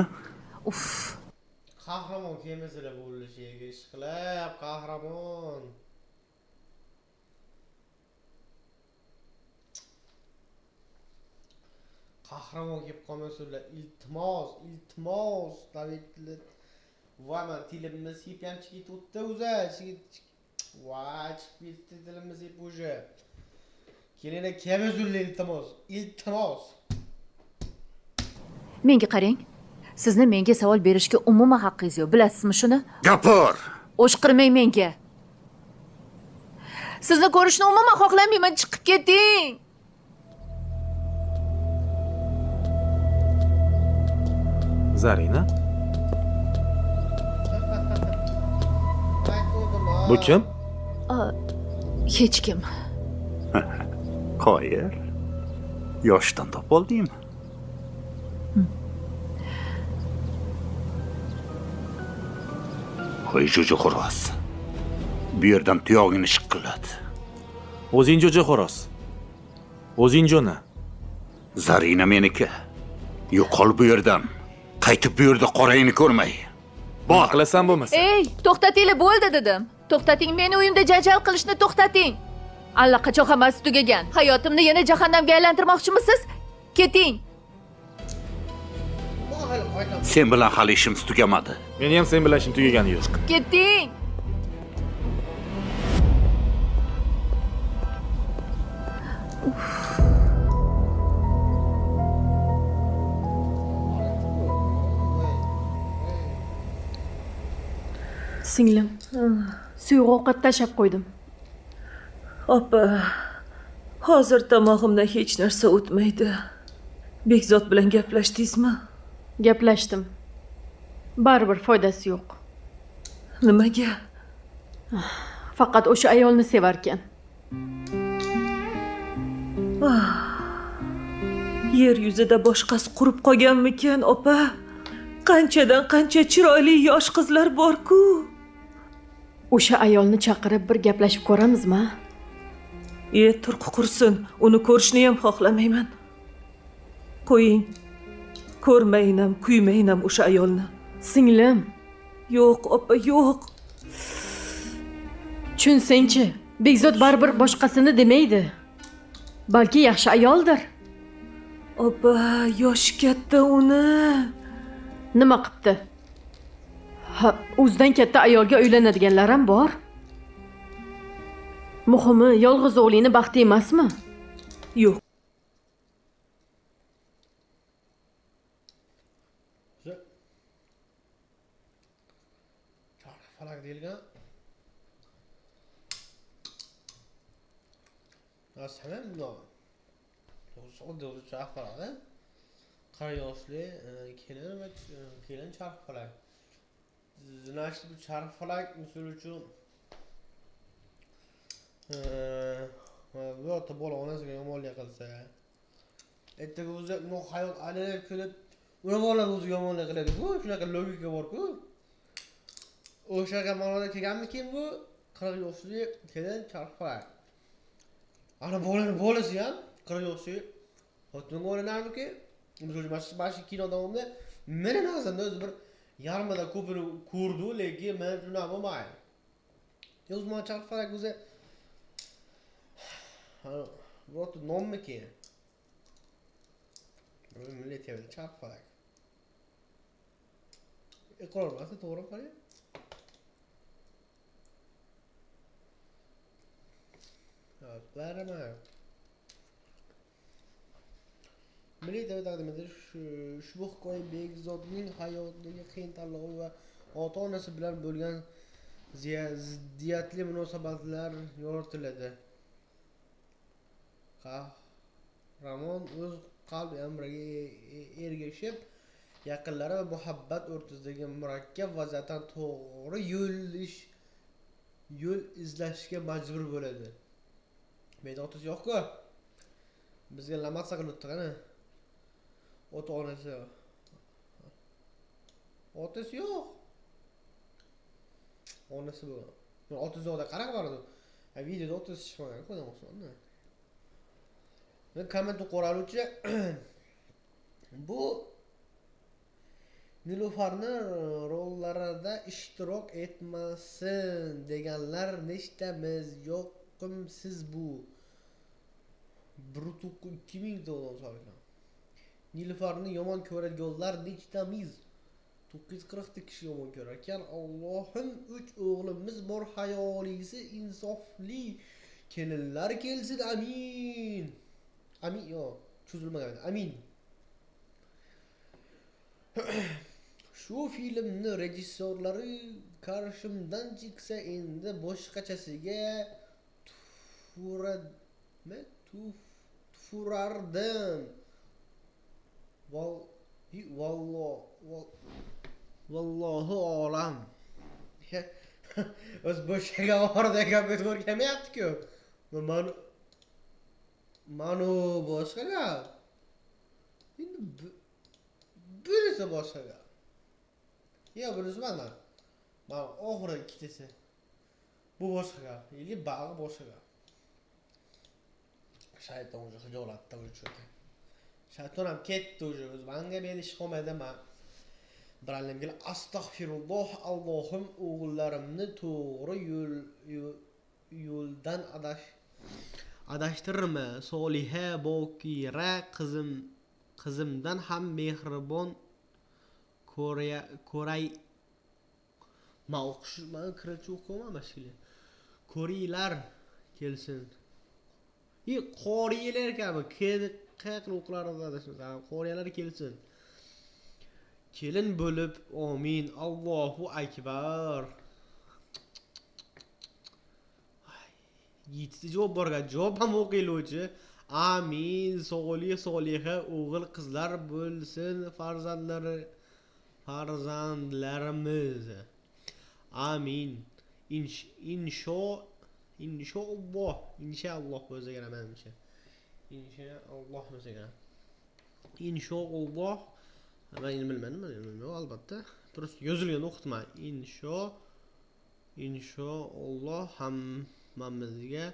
Uff.
Qahramon kelmaslar bo'lishiga ish qilib, qahramon. Qahramon kelib qolmasinlar, iltimos, iltimos, Davidli. Voy, men tilimni siyib ham chiqib ketdi o'zi. Voy, chiqib ketdi tilimni siyib o'zi. Kelinglar, kelmasinlar, iltimos, iltimos.
Menga qarang. Sizni menga savol berishga umuman haqqingiz yo'q. Bilasizmi shuni?
Gapir!
O'shqirmang menga. Sizni ko'rishni umuman xohlamayman, chiqib keting.
Zarina? Bu kim?
Hech kim.
Qoyil. Yoshdan topoldingmi? Qo'y jo'ja xo'roz. Bu yerdan tuyog'ingni shiqillat.
O'zing jo'ja xo'roz. O'zing jo'na.
Zarina meniki. Yo'qol bu yerdan. Qaytib bu yerda qorayini ko'rmay.
Bor qilasan bo'lmasa.
Ey, to'xtatinglar, bo'ldi dedim. To'xtating, meni uyimda janjal qilishni to'xtating. Allaqachon hammasi tugagan. Hayotimni yana jahannamga aylantirmoqchimisiz? Keting.
Sen bilan hali ishimiz tugamadi.
Meni ham sen bilan ishim tugagani yo'q.
Keting.
Singlim, suyuq ovqat tashlab qo'ydim.
Opa, hozir tomog'imdan hech narsa o'tmaydi. Bekzod bilan gaplashdingizmi?
Gaplashdim. Baribir foydasi yo'q.
Nimaga?
Faqat o'sha ayolni sevarkan.
Yer yuzida boshqasi qurib qolganmikan, opa? Qanchadan qancha chiroyli yosh qizlar bor-ku.
O'sha ayolni chaqirib bir gaplashib ko'ramizmi?
Turqi qursin, uni ko'rishni ham xohlamayman. Qo'ying. Ko'rmayin ham, kuymayin ham o'sha ayolni.
Singlim.
Yo'q, opa, yo'q.
Tushunsangchi, Bekzod baribir boshqasini demaydi. Balki yaxshi ayoldir.
Opa, yoshi katta uni.
Nima qilibdi? Ha, o'zidan katta ayolga uylanadiganlar ham bor. Muhimi, yolg'iz o'g'lingni baxti emasmi?
Yo'q.
Charx falak deyilgan. Tamam, o'zi charx falak, 40 yoshli kelin va kelin charx falak. Значит, bu charx falak misol uchun birorta bola onasiga yomonlik qilsa, ertaga o'zi hayot aylanib kelib, uni bola o'ziga yomonlik qiladi-ku, shunaqa logika bor-ku. O'shaga ma'noda kelganmikin bu 40 yoshli kelin charx falak. Ana bolani bolasi ham 40 yoshli xotinga o'ylanarmiki? Misol uchun mana shu kino davomida meni nazarimda o'zi bir yarmida ko'pini ko'rdi, lekin men shunaqa bo'lmaydi. O'zi mana charx falak o'zi birorta nommikin? Milliy TVda charx falak. Iqror bo'lsa to'g'ri qarang. Milliy TV taqdim etilish ushbu hikoya Bekzodning hayotidagi qiyin tanlovi va ota-onasi bilan bo'lgan ziddiyatli munosabatlar yoritiladi. Qahramon o'z qalb amriga ergashib, yaqinlari va muhabbat o'rtasidagi murakkab vaziyatdan to'g'ri yo'l izlashga majbur bo'ladi. Menda otasi yo'q-ku. Bizga lamatsa qilib o'tdi qani. Ota-onasi. Otasi yo'q. Onasi bu. Otasi yo'qda qanaqa boradi? Videoda otasi chiqmagan-ku, demoqchiman. Men komment o'qiraluvchi bu Nilufarni rollarida ishtirok etmasin deganlar nechtamiz? Yo'qimsiz bu. 1.2 ming dollar solgan. Nilufarni yomon ko'radiganlar nechtamiz? 940 ta kishi yomon ko'rar ekan. Allohim, 3 o'g'limiz bor, hayolisi insofli kelinlar kelsin, amin. Amin, yo'q, cho'zilmagan. Amin. Shu filmni rejissyorlari qarshimdan chiqsa endi boshqachasiga tufurardim. Vallohu olam. O'z boshqa orada gap o'rganmayapti-ku. Manu boshqa gap. Endi bunisi boshqa gap. Yo, bunisi mana. Mana oxiri ikkitasi. Bu boshqa gap. Ili bag'i boshqa gap. Shayton уже hijolatda uchirdi. Shayton ham ketdi уже. O'zi manga meni ish qolmaydi, men birodarlarim kelib astag'firulloh, Allohim o'g'illarimni to'g'ri yo'ldan adashtirma. Soliha bokira qizimdan ham mehribon ko'ray. Men o'qish, men kirchi o'qiyman shekilli. Ko'ringlar kelsin. Qoriyalar kabi qilib o'qilardi adashmasam. Qoriyalar kelsin. Kelin bo'lib, amin. Allohu akbar. Yettita javob borgan, javob ham o'qiluvchi. Amin. Solih soliha o'g'il qizlar bo'lsin farzandlarimiz. Amin. Inshaalloh, inshaalloh bo'lsa kerak menimcha. Inshaalloh bo'lsa kerak. Inshaalloh. Men endi bilmadim, men albatta. Prosta yozilgan o'qitma. Inshaalloh hammamizga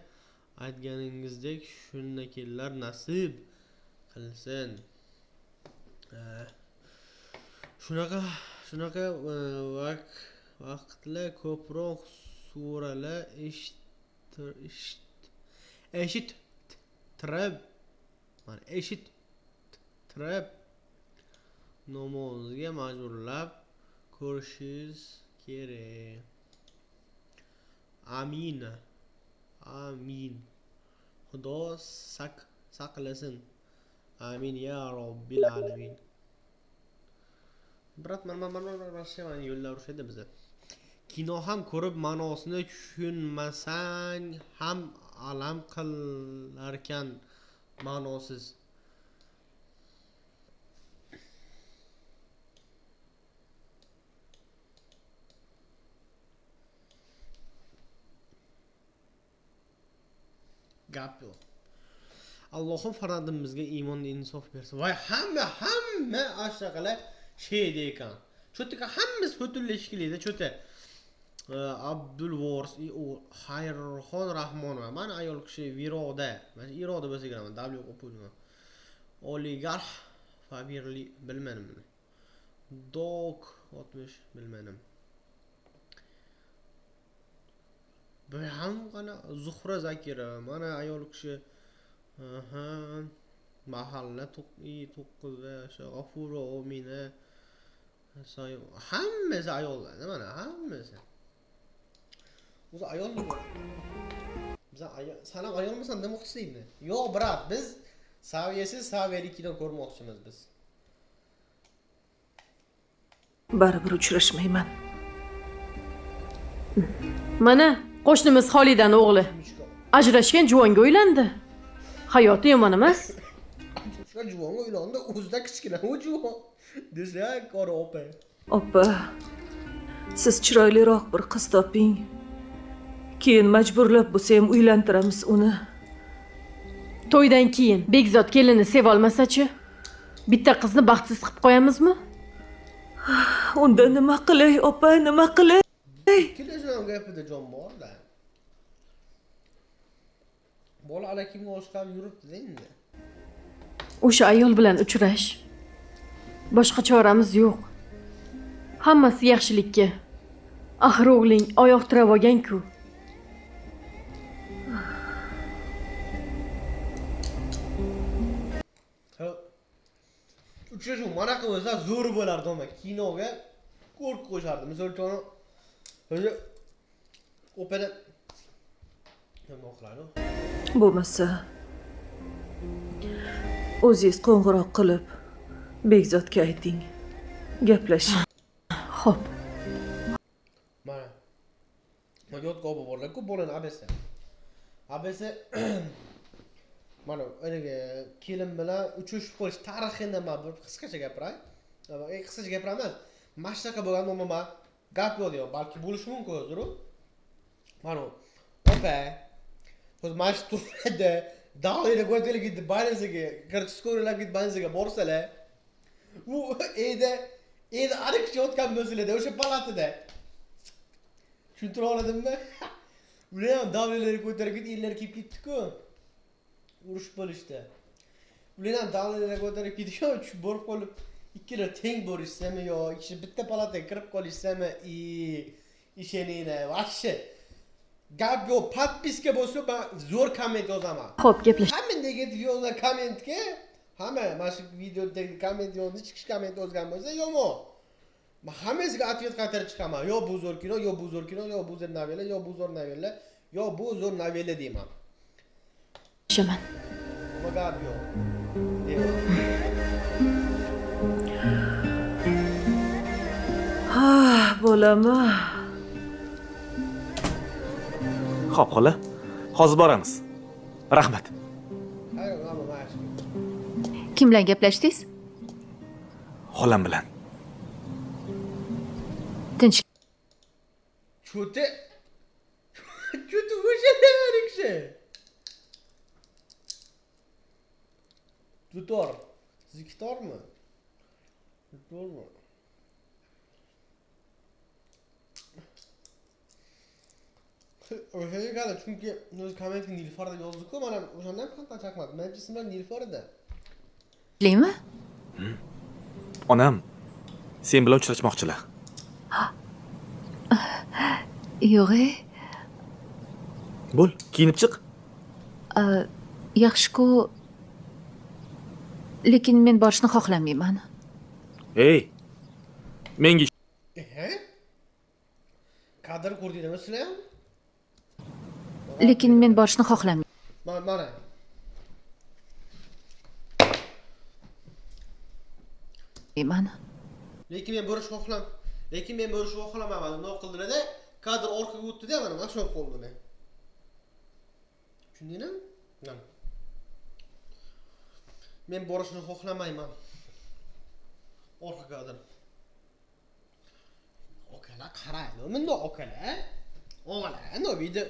aytganingizdek shundakilar nasib qilsin. Shunaqa vaqtlar ko'proq suralar eshittirib, mana eshittirib namozga majburlab ko'rishingiz kerak. Amin. Amin. Xudo saqlasin. Amin ya robbil alamin. Brat, mana yo'llar urushadi biza. Kino ham ko'rib ma'nosini tushunmasang ham alam qilarkan ma'nosiz. Gap yo'q. Allohim farzandimizga iymon insof bersin. Voy hamma ashaqalar sheyda ekan. Cho'tka hammasi xo'tilli shekilli cho'ta. Abdulvors, Xayrxon Rahmonova, mana ayol kishi Viroda, mana Iroda bo'lsa kerak, W qo'yib qo'ygan. Oligarx Fabirli bilmadim buni. Dok 60 bilmadim. Bu ham qana Zuhra Zakirova, mana ayol kishi mahalla 9da o'sha G'afurova Omina hammasi ayollar, mana hammasi. O'zi ayolmi? Biz ayol, san ham ayolmisan demoqchisiz endi. Yo'q, brat, biz saviyasiz saviyali kino ko'rmoqchimiz biz.
Baribir uchrashmayman.
Mana qo'shnimiz Xolidan o'g'li ajrashgan juvonga uylandi. Hayoti yomon emas.
Shu juvonga uylandi, o'zida kichkina u juvon. Desa, qora opa.
Opa, siz chiroyliroq bir qiz toping. Keyin majburlab bo'lsa ham uylantiramiz uni.
To'ydan keyin Bekzod kelinni sevolmasa-chi? Bitta qizni baxtsiz qilib qo'yamizmi?
Unda nima qilay, opa, nima qilay?
Ikkalasi ham gapida jon bor-da. Bola alakimga o'xshab yuribdi endi.
O'sha ayol bilan uchrash. Boshqa choramiz yo'q. Hammasi yaxshilikka. Axir o'g'ling oyoq tirab olgan-ku.
Uchrashuv mana qilsa zo'r bo'lardi, ammo kinoga ko'rk qo'shardi. Misol uchun, o'zi opera nima qiladi?
Bo'lmasa o'zingiz qo'ng'iroq qilib Bekzodga ayting. Gaplash.
Xo'p.
Mana. Yodga olib borlar-ku bolani abasi. Abasi mana haligi kelin bilan uchrashib qolish tarixini man bir qisqacha gapiray. Qisqacha gapiraman. Mana shunaqa bo'lgan umuman gap yo'q deyman. Balki bo'lishi mumkin o'ziru. Mana opa hozir mana shu turadi. Dog'larga ko'tarib ketdi, больницаga, короче, скорыйлар ketib больницаga borsalar, u evda aniq yotgan bo'lsalar o'sha palatada. Tushuntira oladimmi? Ular ham davlalarga ko'tarib ketib, ellar kelib ketdi-ku. Urush bo'lishdi. Ular ham davlalarga ko'tarib ketgan, tushib borib qolib, ikkilar teng borishsami yo ikki bitta palataga kirib qolishsami, isheninglar, vahshe. Gap yo'q, podpiska bo'lsa, men zo'r komment yozaman.
Xo'p, gaplash.
Hamma negativ yozgan kommentga, hamma mana shu videodagi komment yozdi, chiqish komment yozgan bo'lsa, yomon. Men hammasiga ответ qaytarib chiqaman. Yo bu zo'r kino, yo bu zo'r kino, yo bu zo'r novella, yo bu zo'r novella, yo bu zo'r novella deyman.
Ishaman.
Nima gap yo'q. Deyman.
Ah, bolam.
Xo'p, xola. Hozir boramiz. Rahmat.
Kim bilan gaplashdingiz?
Xolam bilan.
Tinch.
Cho'ti. Cho'ti o'sha kishi. Dutor. Sizniki tormi? Dutormi? O'shaga qara, chunki o'zi kommentga Nilufar deb yozdi-ku, mana o'shandan ham qancha chaqmadi. Menimcha ismlar Nilufar edi.
Limi?
Onam sen bilan uchrashmoqchilar.
Yo'q.
Bo'l, kiyinib chiq.
Yaxshi-ku. Lekin men borishni xohlamayman.
Ey! Menga
Kadr ko'rdingizmi sizlar ham?
Lekin men borishni xohlamayman.
Mana. Lekin men borishni xohlam. Lekin men borishni xohlamayman. Nima qildilar-da? Kadr orqaga o'tdi-da, mana mana shu qoldilar. Tushundingmi? Mana. Men borishni xohlamayman. Orqa kadr. Okalar qaraydi. Bundoq okalar. O'g'lar, no video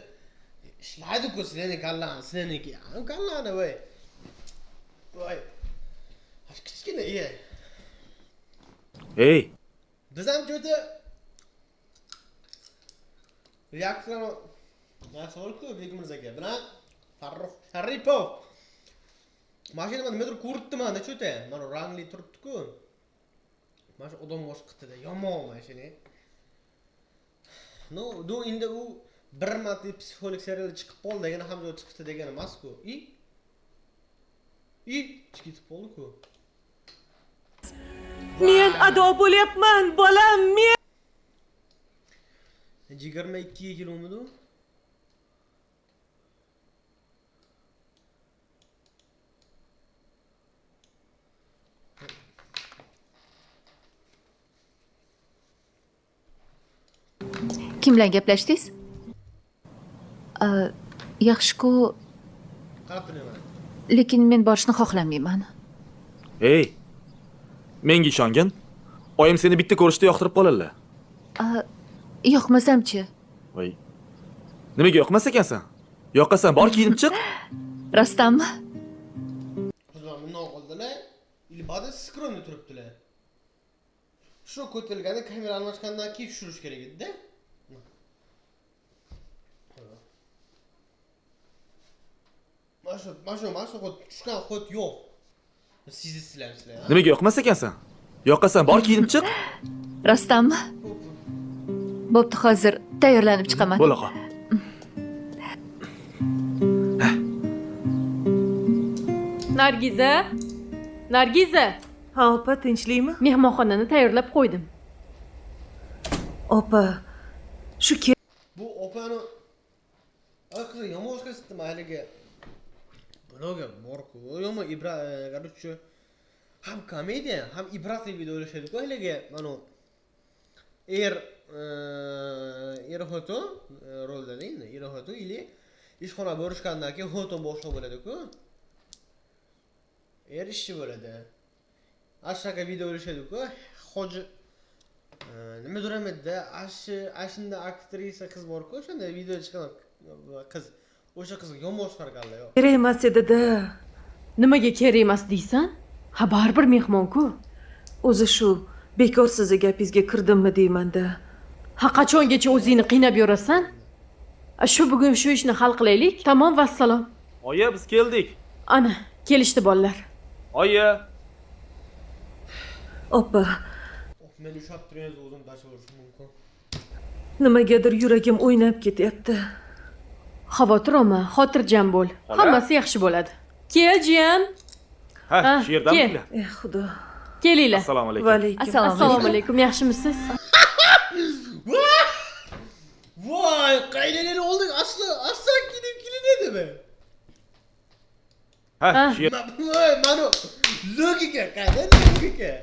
ishlaydi-ku sizlarning kallani, sizlarniki. Kallani voy. Voy. Kichkina iya.
Ey!
Biz ham juda reaksiyani narsa bor-ku Bekmirza aka bilan Farruh Sharipov. Mashina nimadir ko'ribdi menda cho'ta. Mana rangli turibdi-ku. Mana shu odam bosh qitida yomon mashina. No, du endi u bir marta psixolog seriali chiqib qoldi degani ham joy chiqdi degani emas-ku. I chiqib qoldi-ku.
Men ado bo'lyapman, bolam, men
22 kilomidi?
Kim bilan gaplashdingiz? Yaxshi-ku.
Qarab turaman.
Lekin men borishni xohlamayman.
Ey! Menga ishongin. Oyim seni bitta ko'rishda yoqtirib qoladilar.
Yoqmasam-chi?
Voy. Nimaga yoqmas ekansan? Yoqasan, bor kiyinib chiq.
Rostdanmi?
Qizlar bundan qoldilar. Ilbada skromni turibdilar. Shu ko'tarilganda kamera almashgandan keyin tushirish kerak edi-da. Mana shu xod tushgan xod yo'q. Sezasizlar sizlar.
Nimaga yoqmas ekansan? Yoqasan, bor kiyinib chiq.
Rostdanmi? Bo'pti, hozir tayyorlanib chiqaman.
Bo'la qol.
Nargiza. Nargiza.
Ha, opa, tinchlikmi?
Mehmonxonani tayyorlab qo'ydim.
Opa, shu
bu opani qizi yomon o'xshayapti haligi. Bloger bor-ku, yomon ibra, короче, Ham komediya, ham ibratli video o'ylashadi-ku haligi mana er er xotin rolda endi er xotin или ishxona bo'lishgandan keyin xotin boshliq bo'ladi-ku. Er ishchi bo'ladi. Ana shunaqa video o'ylashadi-ku. Hoji nimadir ham edi-da, ashunda aktrisa qiz bor-ku, o'shanda video chiqqan qiz. O'sha qizga yomon chiqarganlar yo'q.
Kerak emas edi-da.
Nimaga kerak emas deysan? Ha, baribir mehmon-ku.
O'zi shu bekor sizni gapingizga kirdimmi deyman-da.
Ha, qachongacha o'zingni qiynab yurasan? Shu bugun shu ishni hal qilaylik. Tamom, vassalom.
Oyi, biz keldik.
Ana, kelishdi bolalar.
Oyi.
Opa,
Men ushlab turgan o'zim tashlab yuborishim mumkin.
Nimagadir yuragim o'ynab ketyapti.
Xavotir olma, xotirjam bo'l. Hammasi yaxshi bo'ladi. Kel, jiyan.
Ha, shu yerdaminglar?
Ey Xudo.
Kelinglar.
Assalomu alaykum.
Va alaykum.
Assalomu alaykum. Yaxshimisiz?
Voy, qaynanani oldik. Aslo, aslo kelib kelinadimi?
Ha, shu yer.
Voy, mana logika, qanday logika?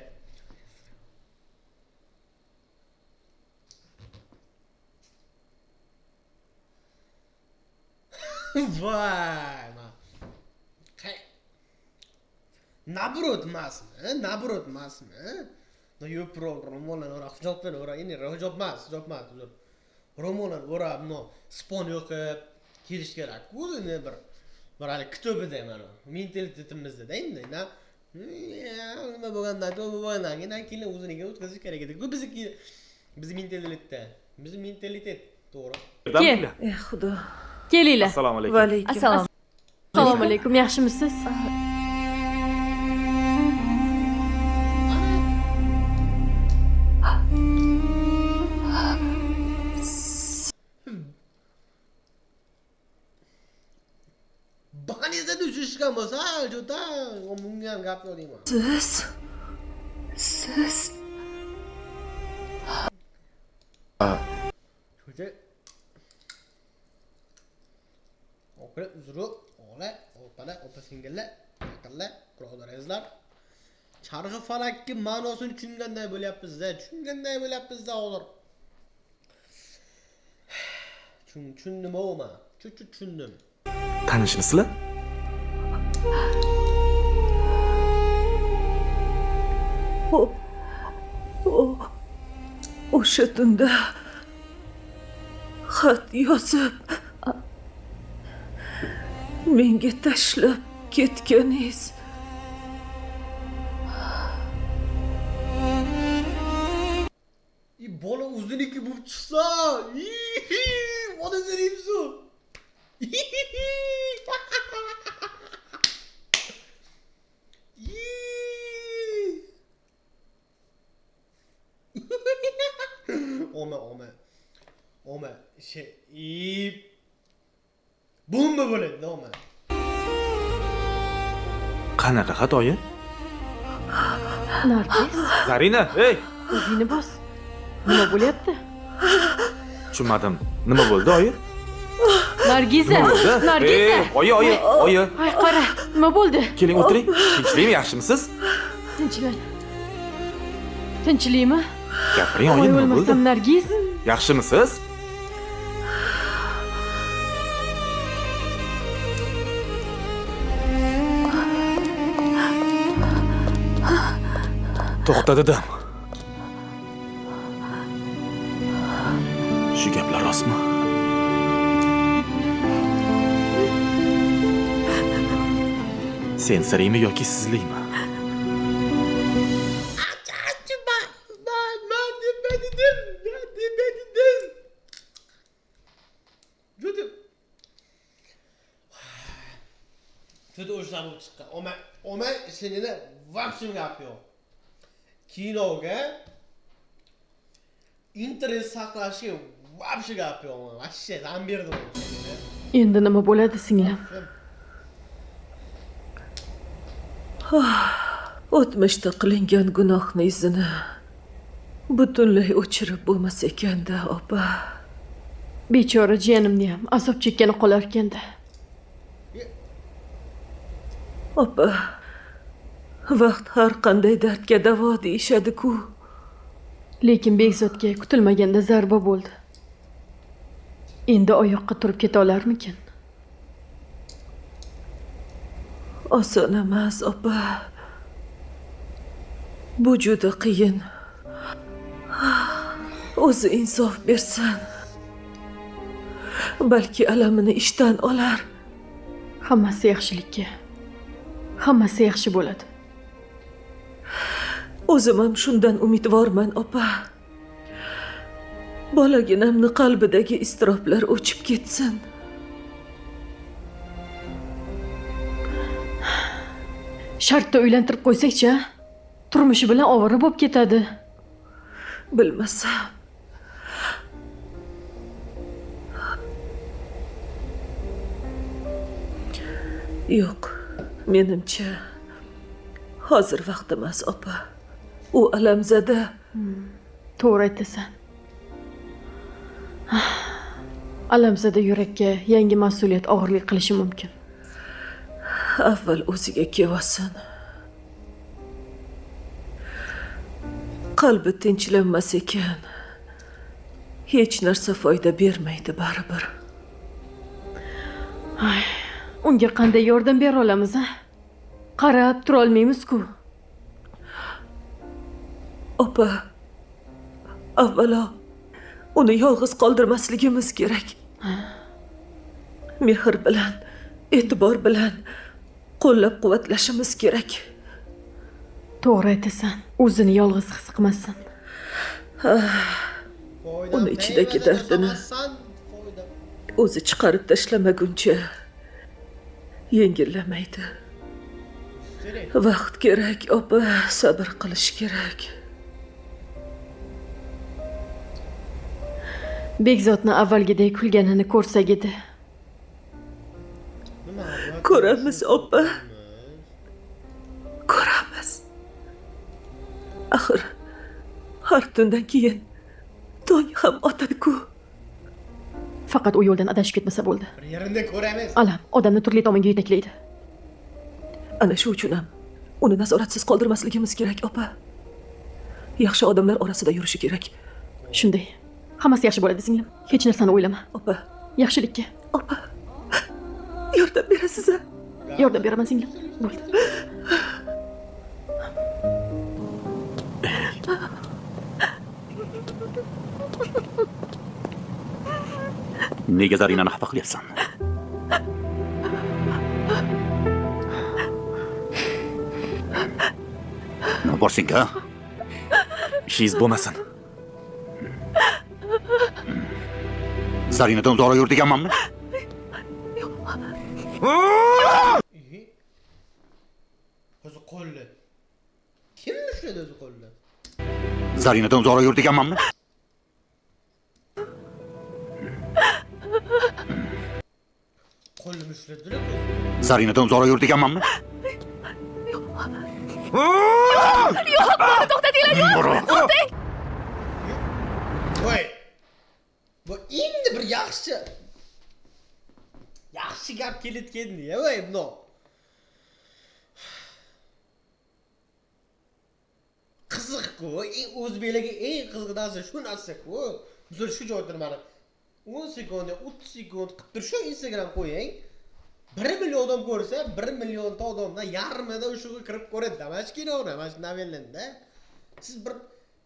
Voy, ma. Nabrot emasmi? Nabrot emasmi? No yo'q, ro'mollar o'rab, hijob bilan o'rab, endi hijob emas, hijob emas, uzr. Ro'mollar o'rab, no, spon yoqib kelish kerak-ku, o'zini bir hali kitobida mana mentalitetimizda endi, na nima bo'lgandan keyin, bu bo'lgandan keyin keyin o'ziniga o'tkazish kerak edi. Bu bizniki, bizni mentalitetda, bizni mentalitet, to'g'ri.
Kel.
Ey Xudo.
Kelinglar.
Assalomu alaykum.
Va alaykum.
Assalomu alaykum. Yaxshimisiz?
Banizda tushishgan bo'lsa, juda bunga ham gap yo'q deyman.
Siz
Siz
Cho'cha. Okra uzru, o'g'la, opalar, opa singillar, yaqinlar, birodar azizlar. Charxi falakning ma'nosini tushunganday bo'lyapmiz-da, tushunganday bo'lyapmiz-da hozir. Tushundim u men. Tushundim.
Tanishmisizlar?
O'sha tunda xat yozib menga tashlab ketganingiz.
Bola o'ziniki bo'lib chiqsa, bola senimsu. Oma, oma. Oma, şey, bomba bo'ladi, oma.
Qanaqa xat oyi?
Nargiz.
Zarina, ey!
O'zingni bos. Nima bo'lyapti?
Tushunmadim. Nima bo'ldi oyi?
Nargiza, Nargiza.
Oyi, oyi, oyi.
Ay, qara, nima bo'ldi?
Keling, o'tiring. Tinchlikmi, yaxshimisiz?
Tinchlan. Tinchlikmi?
Gapiring oyi, nima bo'ldi?
Nargiz.
Yaxshimisiz? To'xta dedim. Shu gaplar rostmi? Sen siriymi yoki sizlikmi?
Juda o'sha bo'lib chiqqan. Oma ishinini вообще gap yo'q. Kinoga interes saqlashga вообще gap yo'q. Вообще dam berdim.
Endi nima bo'ladi singlim?
O'tmishda qilingan gunohni izini butunlay o'chirib bo'lmas ekanda, opa.
Bechora jiyanimni ham azob chekkani qolar ekanda.
Opa, Vaqt har qanday dardga davo deyishadi-ku.
Lekin Bekzodga kutilmaganda zarba bo'ldi. Endi oyoqqa turib keta olarmikin?
Oson emas, opa. Bu juda qiyin. O'zi insof bersin. Balki alamini ishdan olar.
Hammasi yaxshilikka. Hammasi yaxshi bo'ladi.
O'zim ham shundan umidvorman, opa. Bolaginamni qalbidagi iztiroblar o'chib ketsin.
Shartda uylantirib qo'ysak-chi, turmushi bilan ovora bo'lib ketadi.
Bilmasam. Yo'q, menimcha hozir vaqt emas, opa. U alamzada.
To'g'ri aytasan. Alamzada yurakka yangi mas'uliyat og'irlik qilishi mumkin.
Avval o'ziga kelsin. Qalbi tinchlanmas ekan, hech narsa foyda bermaydi baribir.
Ay, unga qanday yordam bera olamiz, a? Qarab tura olmaymiz-ku.
Opa, avvalo uni yolg'iz qoldirmasligimiz kerak. Mehr bilan, e'tibor bilan qo'llab-quvvatlashimiz kerak.
To'g'ri aytasan. O'zini yolg'iz his qilmasin.
Uni ichidagi dardini o'zi chiqarib tashlamaguncha yengillamaydi. Vaqt kerak, opa, sabr qilish kerak.
Bekzodni avvalgidek kulganini ko'rsak edi.
Ko'ramiz, opa. Ko'ramiz. Axir har tundan keyin tong ham otadi-ku.
Faqat u yo'ldan adashib ketmasa bo'ldi.
Bir yerini ko'ramiz.
Alam odamni turli tomonga yetaklaydi.
Ana shu uchun ham uni nazoratsiz qoldirmasligimiz kerak, opa. Yaxshi odamlar orasida yurishi kerak.
Shunday. Hammasi yaxshi bo'ladi, singlim. Hech narsani o'ylama.
Opa.
Yaxshilikka.
Opa. Yordam berasiz-a?
Yordam beraman, singlim. Bo'ldi.
Nega Zarinani xafa qilyapsan? Nima bor senga?
Ishingiz bo'lmasin.
Zarinadan uzoqroq yur deganmanmi?
O'zi qo'lli. Kim ushladi o'zi qo'lli?
Zarinadan uzoqroq yur deganmanmi?
Qo'lni ushladilar.
Zarinadan uzoqroq yur deganmanmi?
Yo'q, meni to'xtatinglar, yo'q. To'xtang.
Voy. Bu endi bir yaxshi gap kelayotgandi, voy, bundoq. Qiziq-ku, o'zbeklarga eng qiziq narsa shu narsa-ku. Misol shu joyda mana 10 sekund, 30 sekund qilib turib shu Instagram qo'ying. 1 million odam ko'rsa, 1 millionta odamdan yarmida o'shaga kirib ko'radi. Mana shu kinoni, mana shu novellani. Siz bir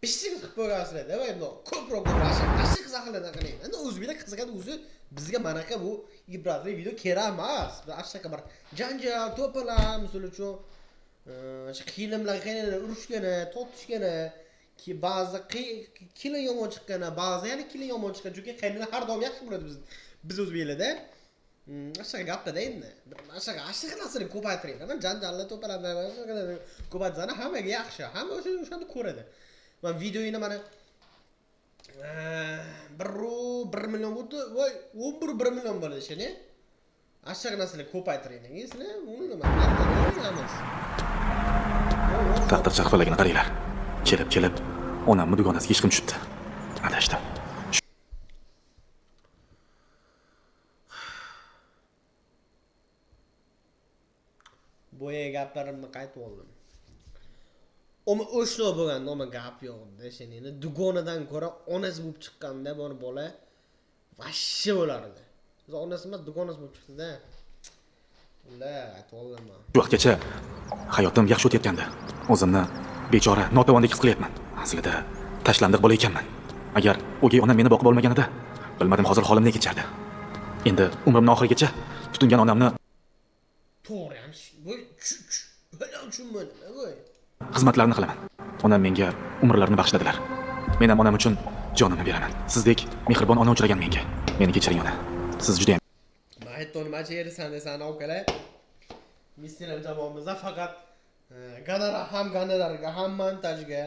5 sekund qilib qo'yasizlar-da, voy, bundoq ko'proq ashqa qiziqlardan qiling. Endi o'zbeklar qiziqadi o'zi, bizga manaqa bu ibratli video kerak emas. Biz ashqa bir janjal, to'palar, misol uchun shu kelinlar qaynona urushgani, tortishgani, ki ba'zi kelin yomon chiqqani, ba'zi yana kelin yomon chiqqan, chunki qaynona har doim yaxshi bo'ladi biz o'zbeklarda. Ashqa gapda endi. Ashqa narsani ko'paytiringlar. Mana janjallar, to'palarni ko'paytirsa hammaga yaxshi. Hamma o'shani ko'radi. Men videoyini mana 1 million bo'ldi, voy 11 million bo'ldi shuni. Ashqa narsalar ko'paytiringlar. Sizlar uni nima qilamiz?
Taqdir charxpalagini qaranglar. Kelib-kelib onamni dugonasiga ishqim tushibdi. Adashdim.
Boya gaplarimni qaytib oldim. Oma o'shno bo'lganda oma gap yo'q-da, endi dugonadan ko'ra onasi bo'lib chiqqanda bor bola vashshe bo'lardi. O'zi onasi emas, dugonasi bo'lib chiqdi-da. Ular aytib olganman.
Shu vaqtgacha hayotim yaxshi o'tayotgandi. O'zimni bechora, notavondek his qilyapman. Aslida tashlandiq bola ekanman. Agar o'gay onam meni boqib olmaganida, bilmadim hozir holim ne kechardi. Endi umrimni oxirigacha tutingan onamni
To'g'ri ham bu tushunmadim, bu.
xizmatlarini qilaman. Onam menga umrlarini bag'ishladilar. Men ham onam uchun jonimni beraman. Sizdek mehribon ona uchragan menga. Meni kechiring ona. Siz juda ham
Mahitton nima desani okalar. Mister jamoamizda faqat gonorar, ham gonorarga, ham montajga,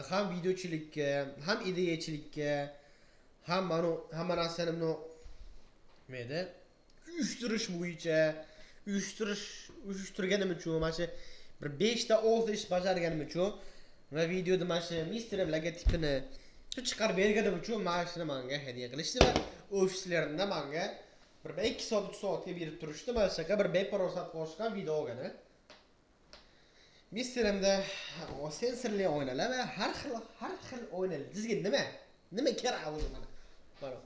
ham videochilikka, ham ideyachilikka, ham mana hamma narsani nima edi? Uyushtirish bo'yicha, uyushtirganim uchun mana shu bir 5 ta 6 ish bajarganim uchun va videoda mana shu Mister logotipini shu chiqarib berganim uchun mana shuni menga hadya qilishdi va ofislarimda menga bir 2 soat 3 soatga berib turishdi. Mana shunaqa bir beparosat qo'shgan video olgan. Misterimda sensorli oynalar va har xil oynalar. Sizga nima kerak o'zi mana? Mana.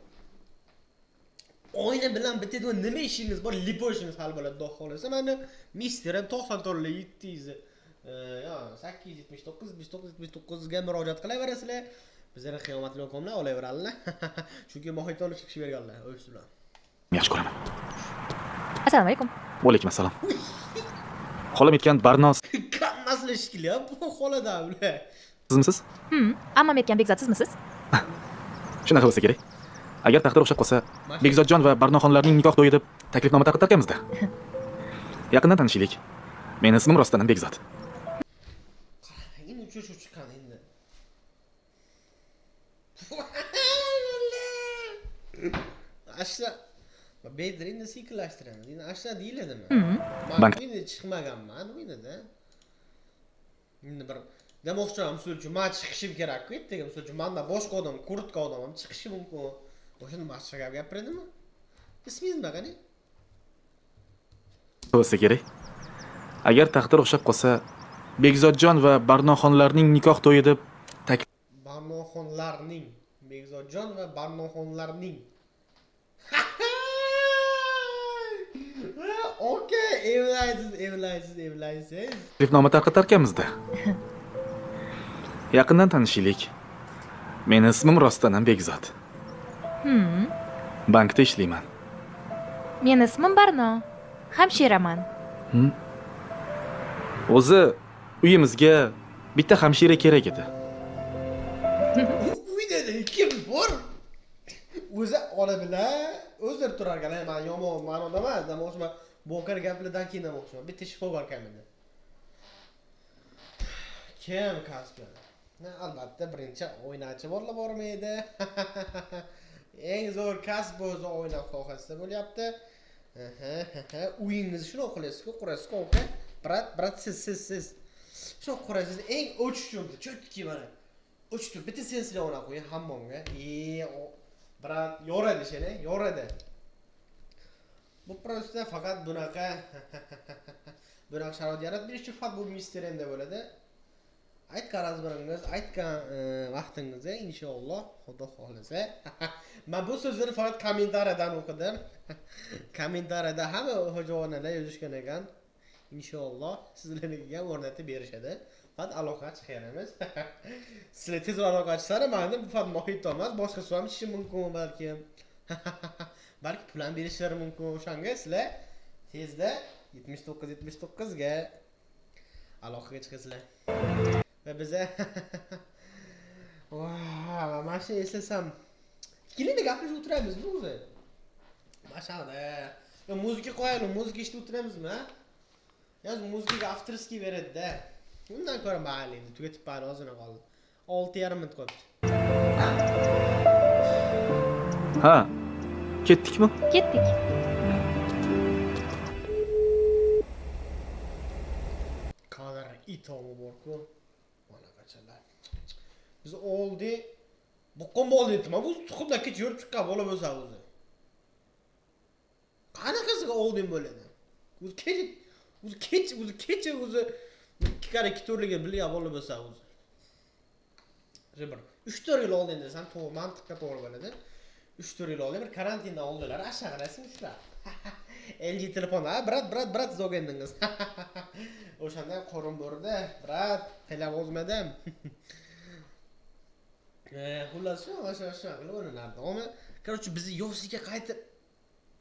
Oyna bilan bitadigan nima ishingiz bor? Lipo ishingiz hal bo'ladi, xudo xolasa. Mana Misterim 94 700 879 79 79 ga murojaat qilaverasizlar. Bizlar qiyomatli okomlar olaveradilar. Chunki Mohitonni chiqishib berganlar ofis bilan.
yaxshi ko'raman.
Assalomu alaykum.
Va alaykum assalom. Xolam aytgan Barno
Hammasini shekilli bu xolada ular.
sizmisiz?
Ammam aytgan Bekzod sizmisiz?
Shunaqa bo'lsa kerak. Agar taqdir o'xshab qolsa, Bekzodjon va Barnoxonlarning nikoh to'yi deb taklifnoma tarqatarkanmiz-da. Yaqindan tanishaylik. Meni ismim rostdan ham Bekzod.
Endi uchrashuv chiqqan endi. Ashla Bedir endi sekinlashtiramiz. Endi ashla deyiladimi?
Bank
endi chiqmaganman o'yinida. Endi bir demoqchiman, misol uchun men chiqishim kerak-ku ertaga, misol uchun menda boshqa odam, kurtka odam ham chiqishi mumkin. O'shanda boshqa gap gapiradimi? Ismingiz nima qani?
bo'lsa kerak. Agar taqdir o'xshab qolsa, Bekzodjon va Barnoxonlarning nikoh to'yi deb
Barnoxonlarning, Bekzodjon va Barnoxonlarning. Okey, evlaysiz, evlaysiz.
taklifnoma tarqatarkanmiz-da. Yaqindan tanishaylik. Meni ismim rostdan ham Bekzod. Bankda ishlayman.
Meni ismim Barno. Hamshiraman.
O'zi uyimizga bitta hamshira kerak edi.
Uyda kim bor? O'zi ona bilan o'zlari turar ekan. Men yomon ma'noda emas, demoqchiman. Bokar gaplardan keyin demoqchiman. Bitta shifokor kamida. Kim kasbi? Albatta birinchi o'ynachi borlar bormaydi. Eng zo'r kasb o'zi o'yna sohasida bo'lyapti. Uyingizni shundoq qilasizku, qurasizku, aka. Brat, brat, siz. Shundoq qurasiz, eng o'chish uchun cho'tki mana. O'chib turib, bitta sensorli oyna qo'ying hammomga. Brat, yoradi shuni, yoradi. Bu prosta faqat bunaqa bunaqa sharoit yaratib berish uchun faqat bu Mister Mda bo'ladi. Aytgan razmiringiz, aytgan vaqtingizda inshaalloh, Xudo xohlasa. Men bu so'zlarni faqat kommentariyadan o'qidim. Kommentariyada hamma xo'jaonalar yozishgan ekan. Inshaalloh sizlarnikiga ham o'rnatib berishadi. Faqat aloqa chiqaramiz. Sizlar tez aloqa chiqsanglar, menda bu faqat Mohit emas, boshqa suv ham ichishi mumkin balkim. Balki pul ham berishlari mumkin. O'shanga sizlar tezda 79 79 ga aloqaga chiqasizlar. Va biza mana shuni eslasam, ikkalamiz gaplashib o'tiramizmi o'zi? Mana shu muzika qo'yaylik, muzika eshitib o'tiramizmi? Yoz muzikaga авторский beradi-da. Undan ko'ra mayli, endi tugatib bari ozgina qoldi. 6,5 minut qolibdi.
Ha, ketdikmi?
Ketdik.
Kadr itomi bor-ku. Mana qachalar. Biz oldi buqqon bo'ldi nima bu tuxumdan kecha yurib chiqqan bola bo'lsa o'zi. Qanaqasiga oldin bo'ladi? O'zi kecha o'zi Ikki karra ikki to'rtligini bilgan bola bo'lsa o'zi. O'sha bir 3-4 yil oldin desam, to'g'ri, mantiqqa to'g'ri bo'ladi. 3-4 yil oldin bir karantindan oldilar, ashaq rasm shular. LG telefon, ha, brat, brat, brat siz olgandingiz. O'shanda qorin bo'rdi, brat, tilab ozmadim. Xullas, shu shu qilib o'ynardi. Ammo, короче, bizni yoshlikka qaytib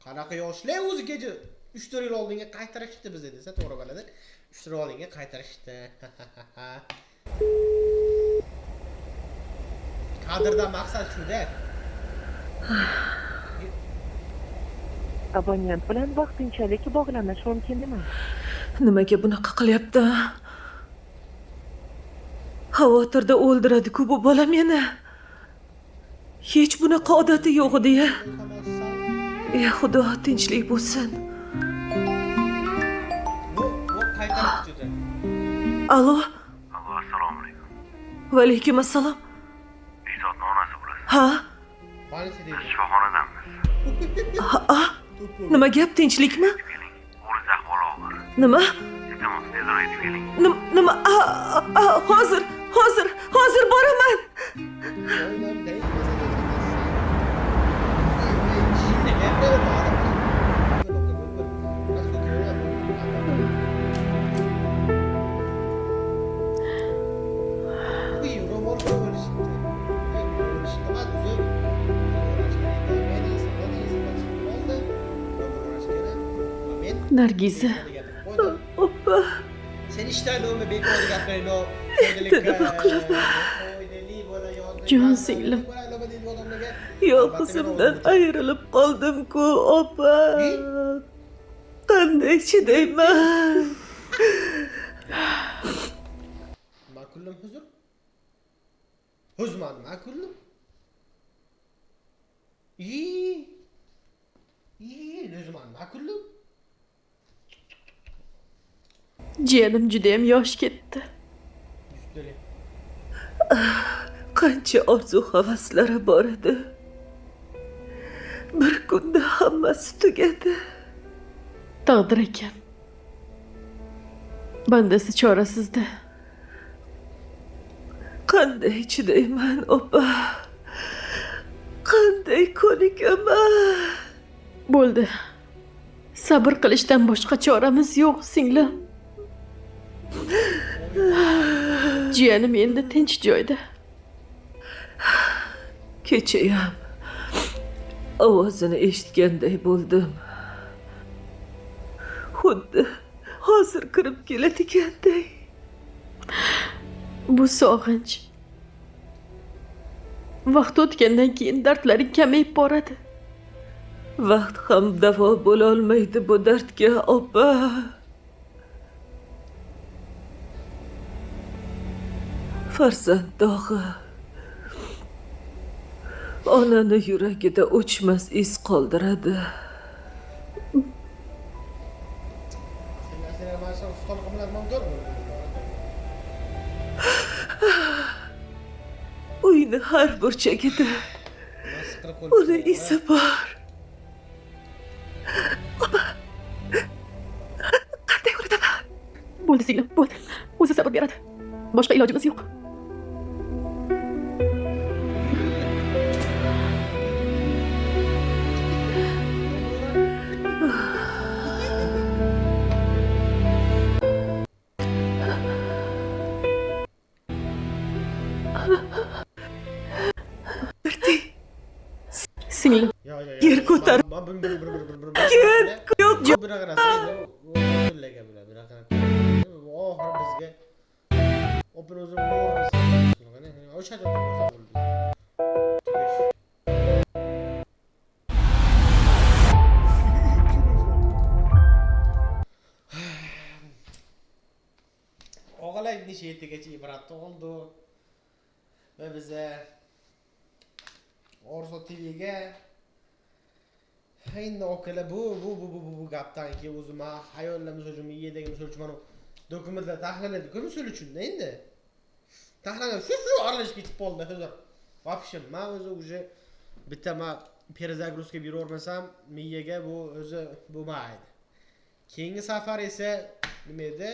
qanaqa yoshlar o'zi kecha 3-4 yil oldinga qaytarishdi bizni desa to'g'ri bo'ladi. 3-4 yil oldinga qaytarishdi. Kadrdan maqsad shu-da.
Abonent bilan vaqtinchalik bog'lanish mumkin emas.
Nimaga bunaqa qilyapti? Xavotirda o'ldiradi-ku bu bola meni. Hech bunaqa odati yo'q edi-ya. Ey Xudo, tinchlik bo'lsin. Alo.
Alo, assalomu alaykum.
Va alaykum assalom.
Bekzodni onasi bo'lasiz.
Ha?
Biz shifoxonadamiz.
Ha? Nima gap, tinchlikmi?
O'g'lingiz ahvoli og'ir.
Nima?
Iltimos, tezroq yetib keling.
Nima? Hozir, hozir, hozir boraman.
Nargiza.
Opa.
Sen ishtayli bekorga gapiraylo.
Nima qilaman?
Jon singlim.
Yolg'izimdan ayrilib qoldim-ku, opa. Qanday chidayman?
Makullim huzur? Huzman makullim? Huzman makullim?
Jiyanim judayam yosh ketdi.
Qancha orzu havaslari bor edi. Bir kunda hammasi tugadi.
Taqdir ekan. Bandasi chorasizda.
Qanday chidayman, opa? Qanday ko'nikaman?
Bo'ldi. Sabr qilishdan boshqa choramiz yo'q, singlim. Jiyanim endi tinch joyda.
Kechayam ovozini eshitganday bo'ldim. Xuddi hozir kirib keladiganday.
Bu sog'inch vaqt o'tgandan keyin dardlari kamayib boradi.
Vaqt ham davo bo'la olmaydi bu dardga, opa. Farzand dog'i onani yuragida o'chmas iz qoldiradi. Uyni har burchagida uni izi bor. Opa, qanday unutaman?
Bo'ldi singlim, bo'ldi. O'zi sabr beradi. Boshqa ilojimiz yo'q. Singlim.
Yer ko'tarib yo'q.
Oxiri bizga opin o'zi o'sha Og'alar necha yetagacha ibratni oldi va biza Orzu TVga endi okalar bu gapdan keyin o'zim xayollar misol uchun miyadagi misol uchun mana dokumentlar taxlanadi-ku misol uchun endi taxlangan shu aralashib ketib qoldi hozir. Вообще men o'zi уже bitta men перезагрузка beravermasam miyaga bu o'zi bo'lmaydi. Keyingi safar esa nima edi?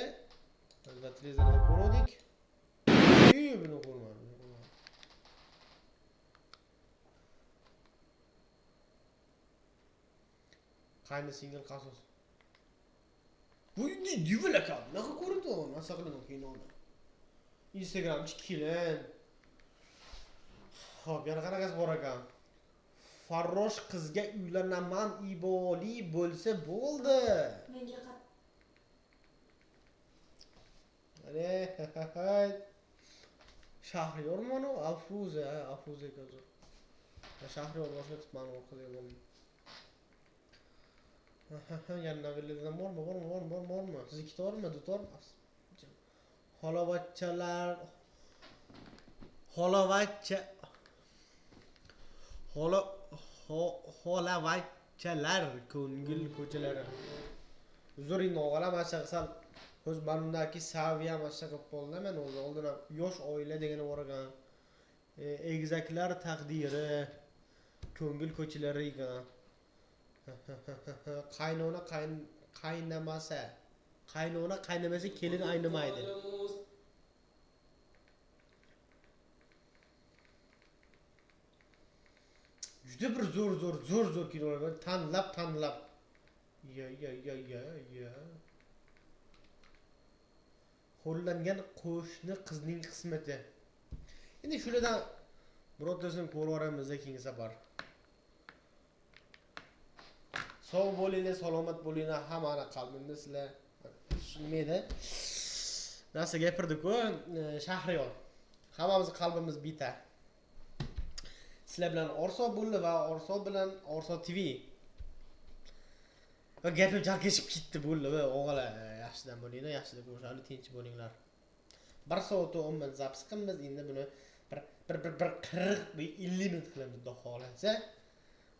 Biz televizorda ko'rdik. Buni ko'rmadim, buni ko'rmadim. Qayni singil qasos. Bu divel ekan. Bunaqa ko'rdi, narsa qiladi kinoni. Instagramchi kelin. Xo'p, yana qanaqasi bor ekan? Farrosh qizga uylanaman, iboli bo'lsa bo'ldi.
Menga
Ana, Shahriyormi u? Afruza, Afruza ekan. Shahriyor boshqa tutmani o'qidi bo'ldi. Yana novelladan bormi, bormi, bormi, bormi, bormi? Siz ikkita bormi, dutormi? Holovachchalar, holovachcha, holavachchalar ko'ngil ko'chalari. Uzr endi og'alar, mana shu sal o'z manimdagi saviya mana shunaqa qilib qoldi. Men o'zi oldin ham yosh oila degani bor ekan. Egizaklar taqdiri, ko'ngil ko'chalari ekan. Qaynona qaynamasa, qaynona qaynamasa kelin aynimaydi. Juda bir zo'r zo'r zo'r zo'r kinolar bor. Tanlab tanlab. Ya ya ya ya ya. Xo'rlangan qo'shni qizning qismati. Endi shulardan birortasini ko'rib yuboramiz keyingi safar. Sog' bo'linglar, salomat bo'linglar, hammani qalbimda sizlar. Nima edi? Narsa gapirdik-ku, Shahriyor. Hammamiz qalbimiz bitta. Sizlar bilan Orso bo'ldi va Orso bilan Orso TV. Va gapim chalkashib ketdi bo'ldi va o'g'alar, yaxshidan bo'linglar, yaxshida ko'rishaylik, tinch bo'linglar. 1 soat 10 minut zapis qilamiz, endi buni bir 40 50 minut qilamiz, xudo xohlasa.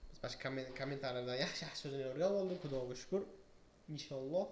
Biz boshqa kommentariyalardan yaxshi yaxshi so'zlar o'rganib oldik, Xudoga shukr. Inshaalloh.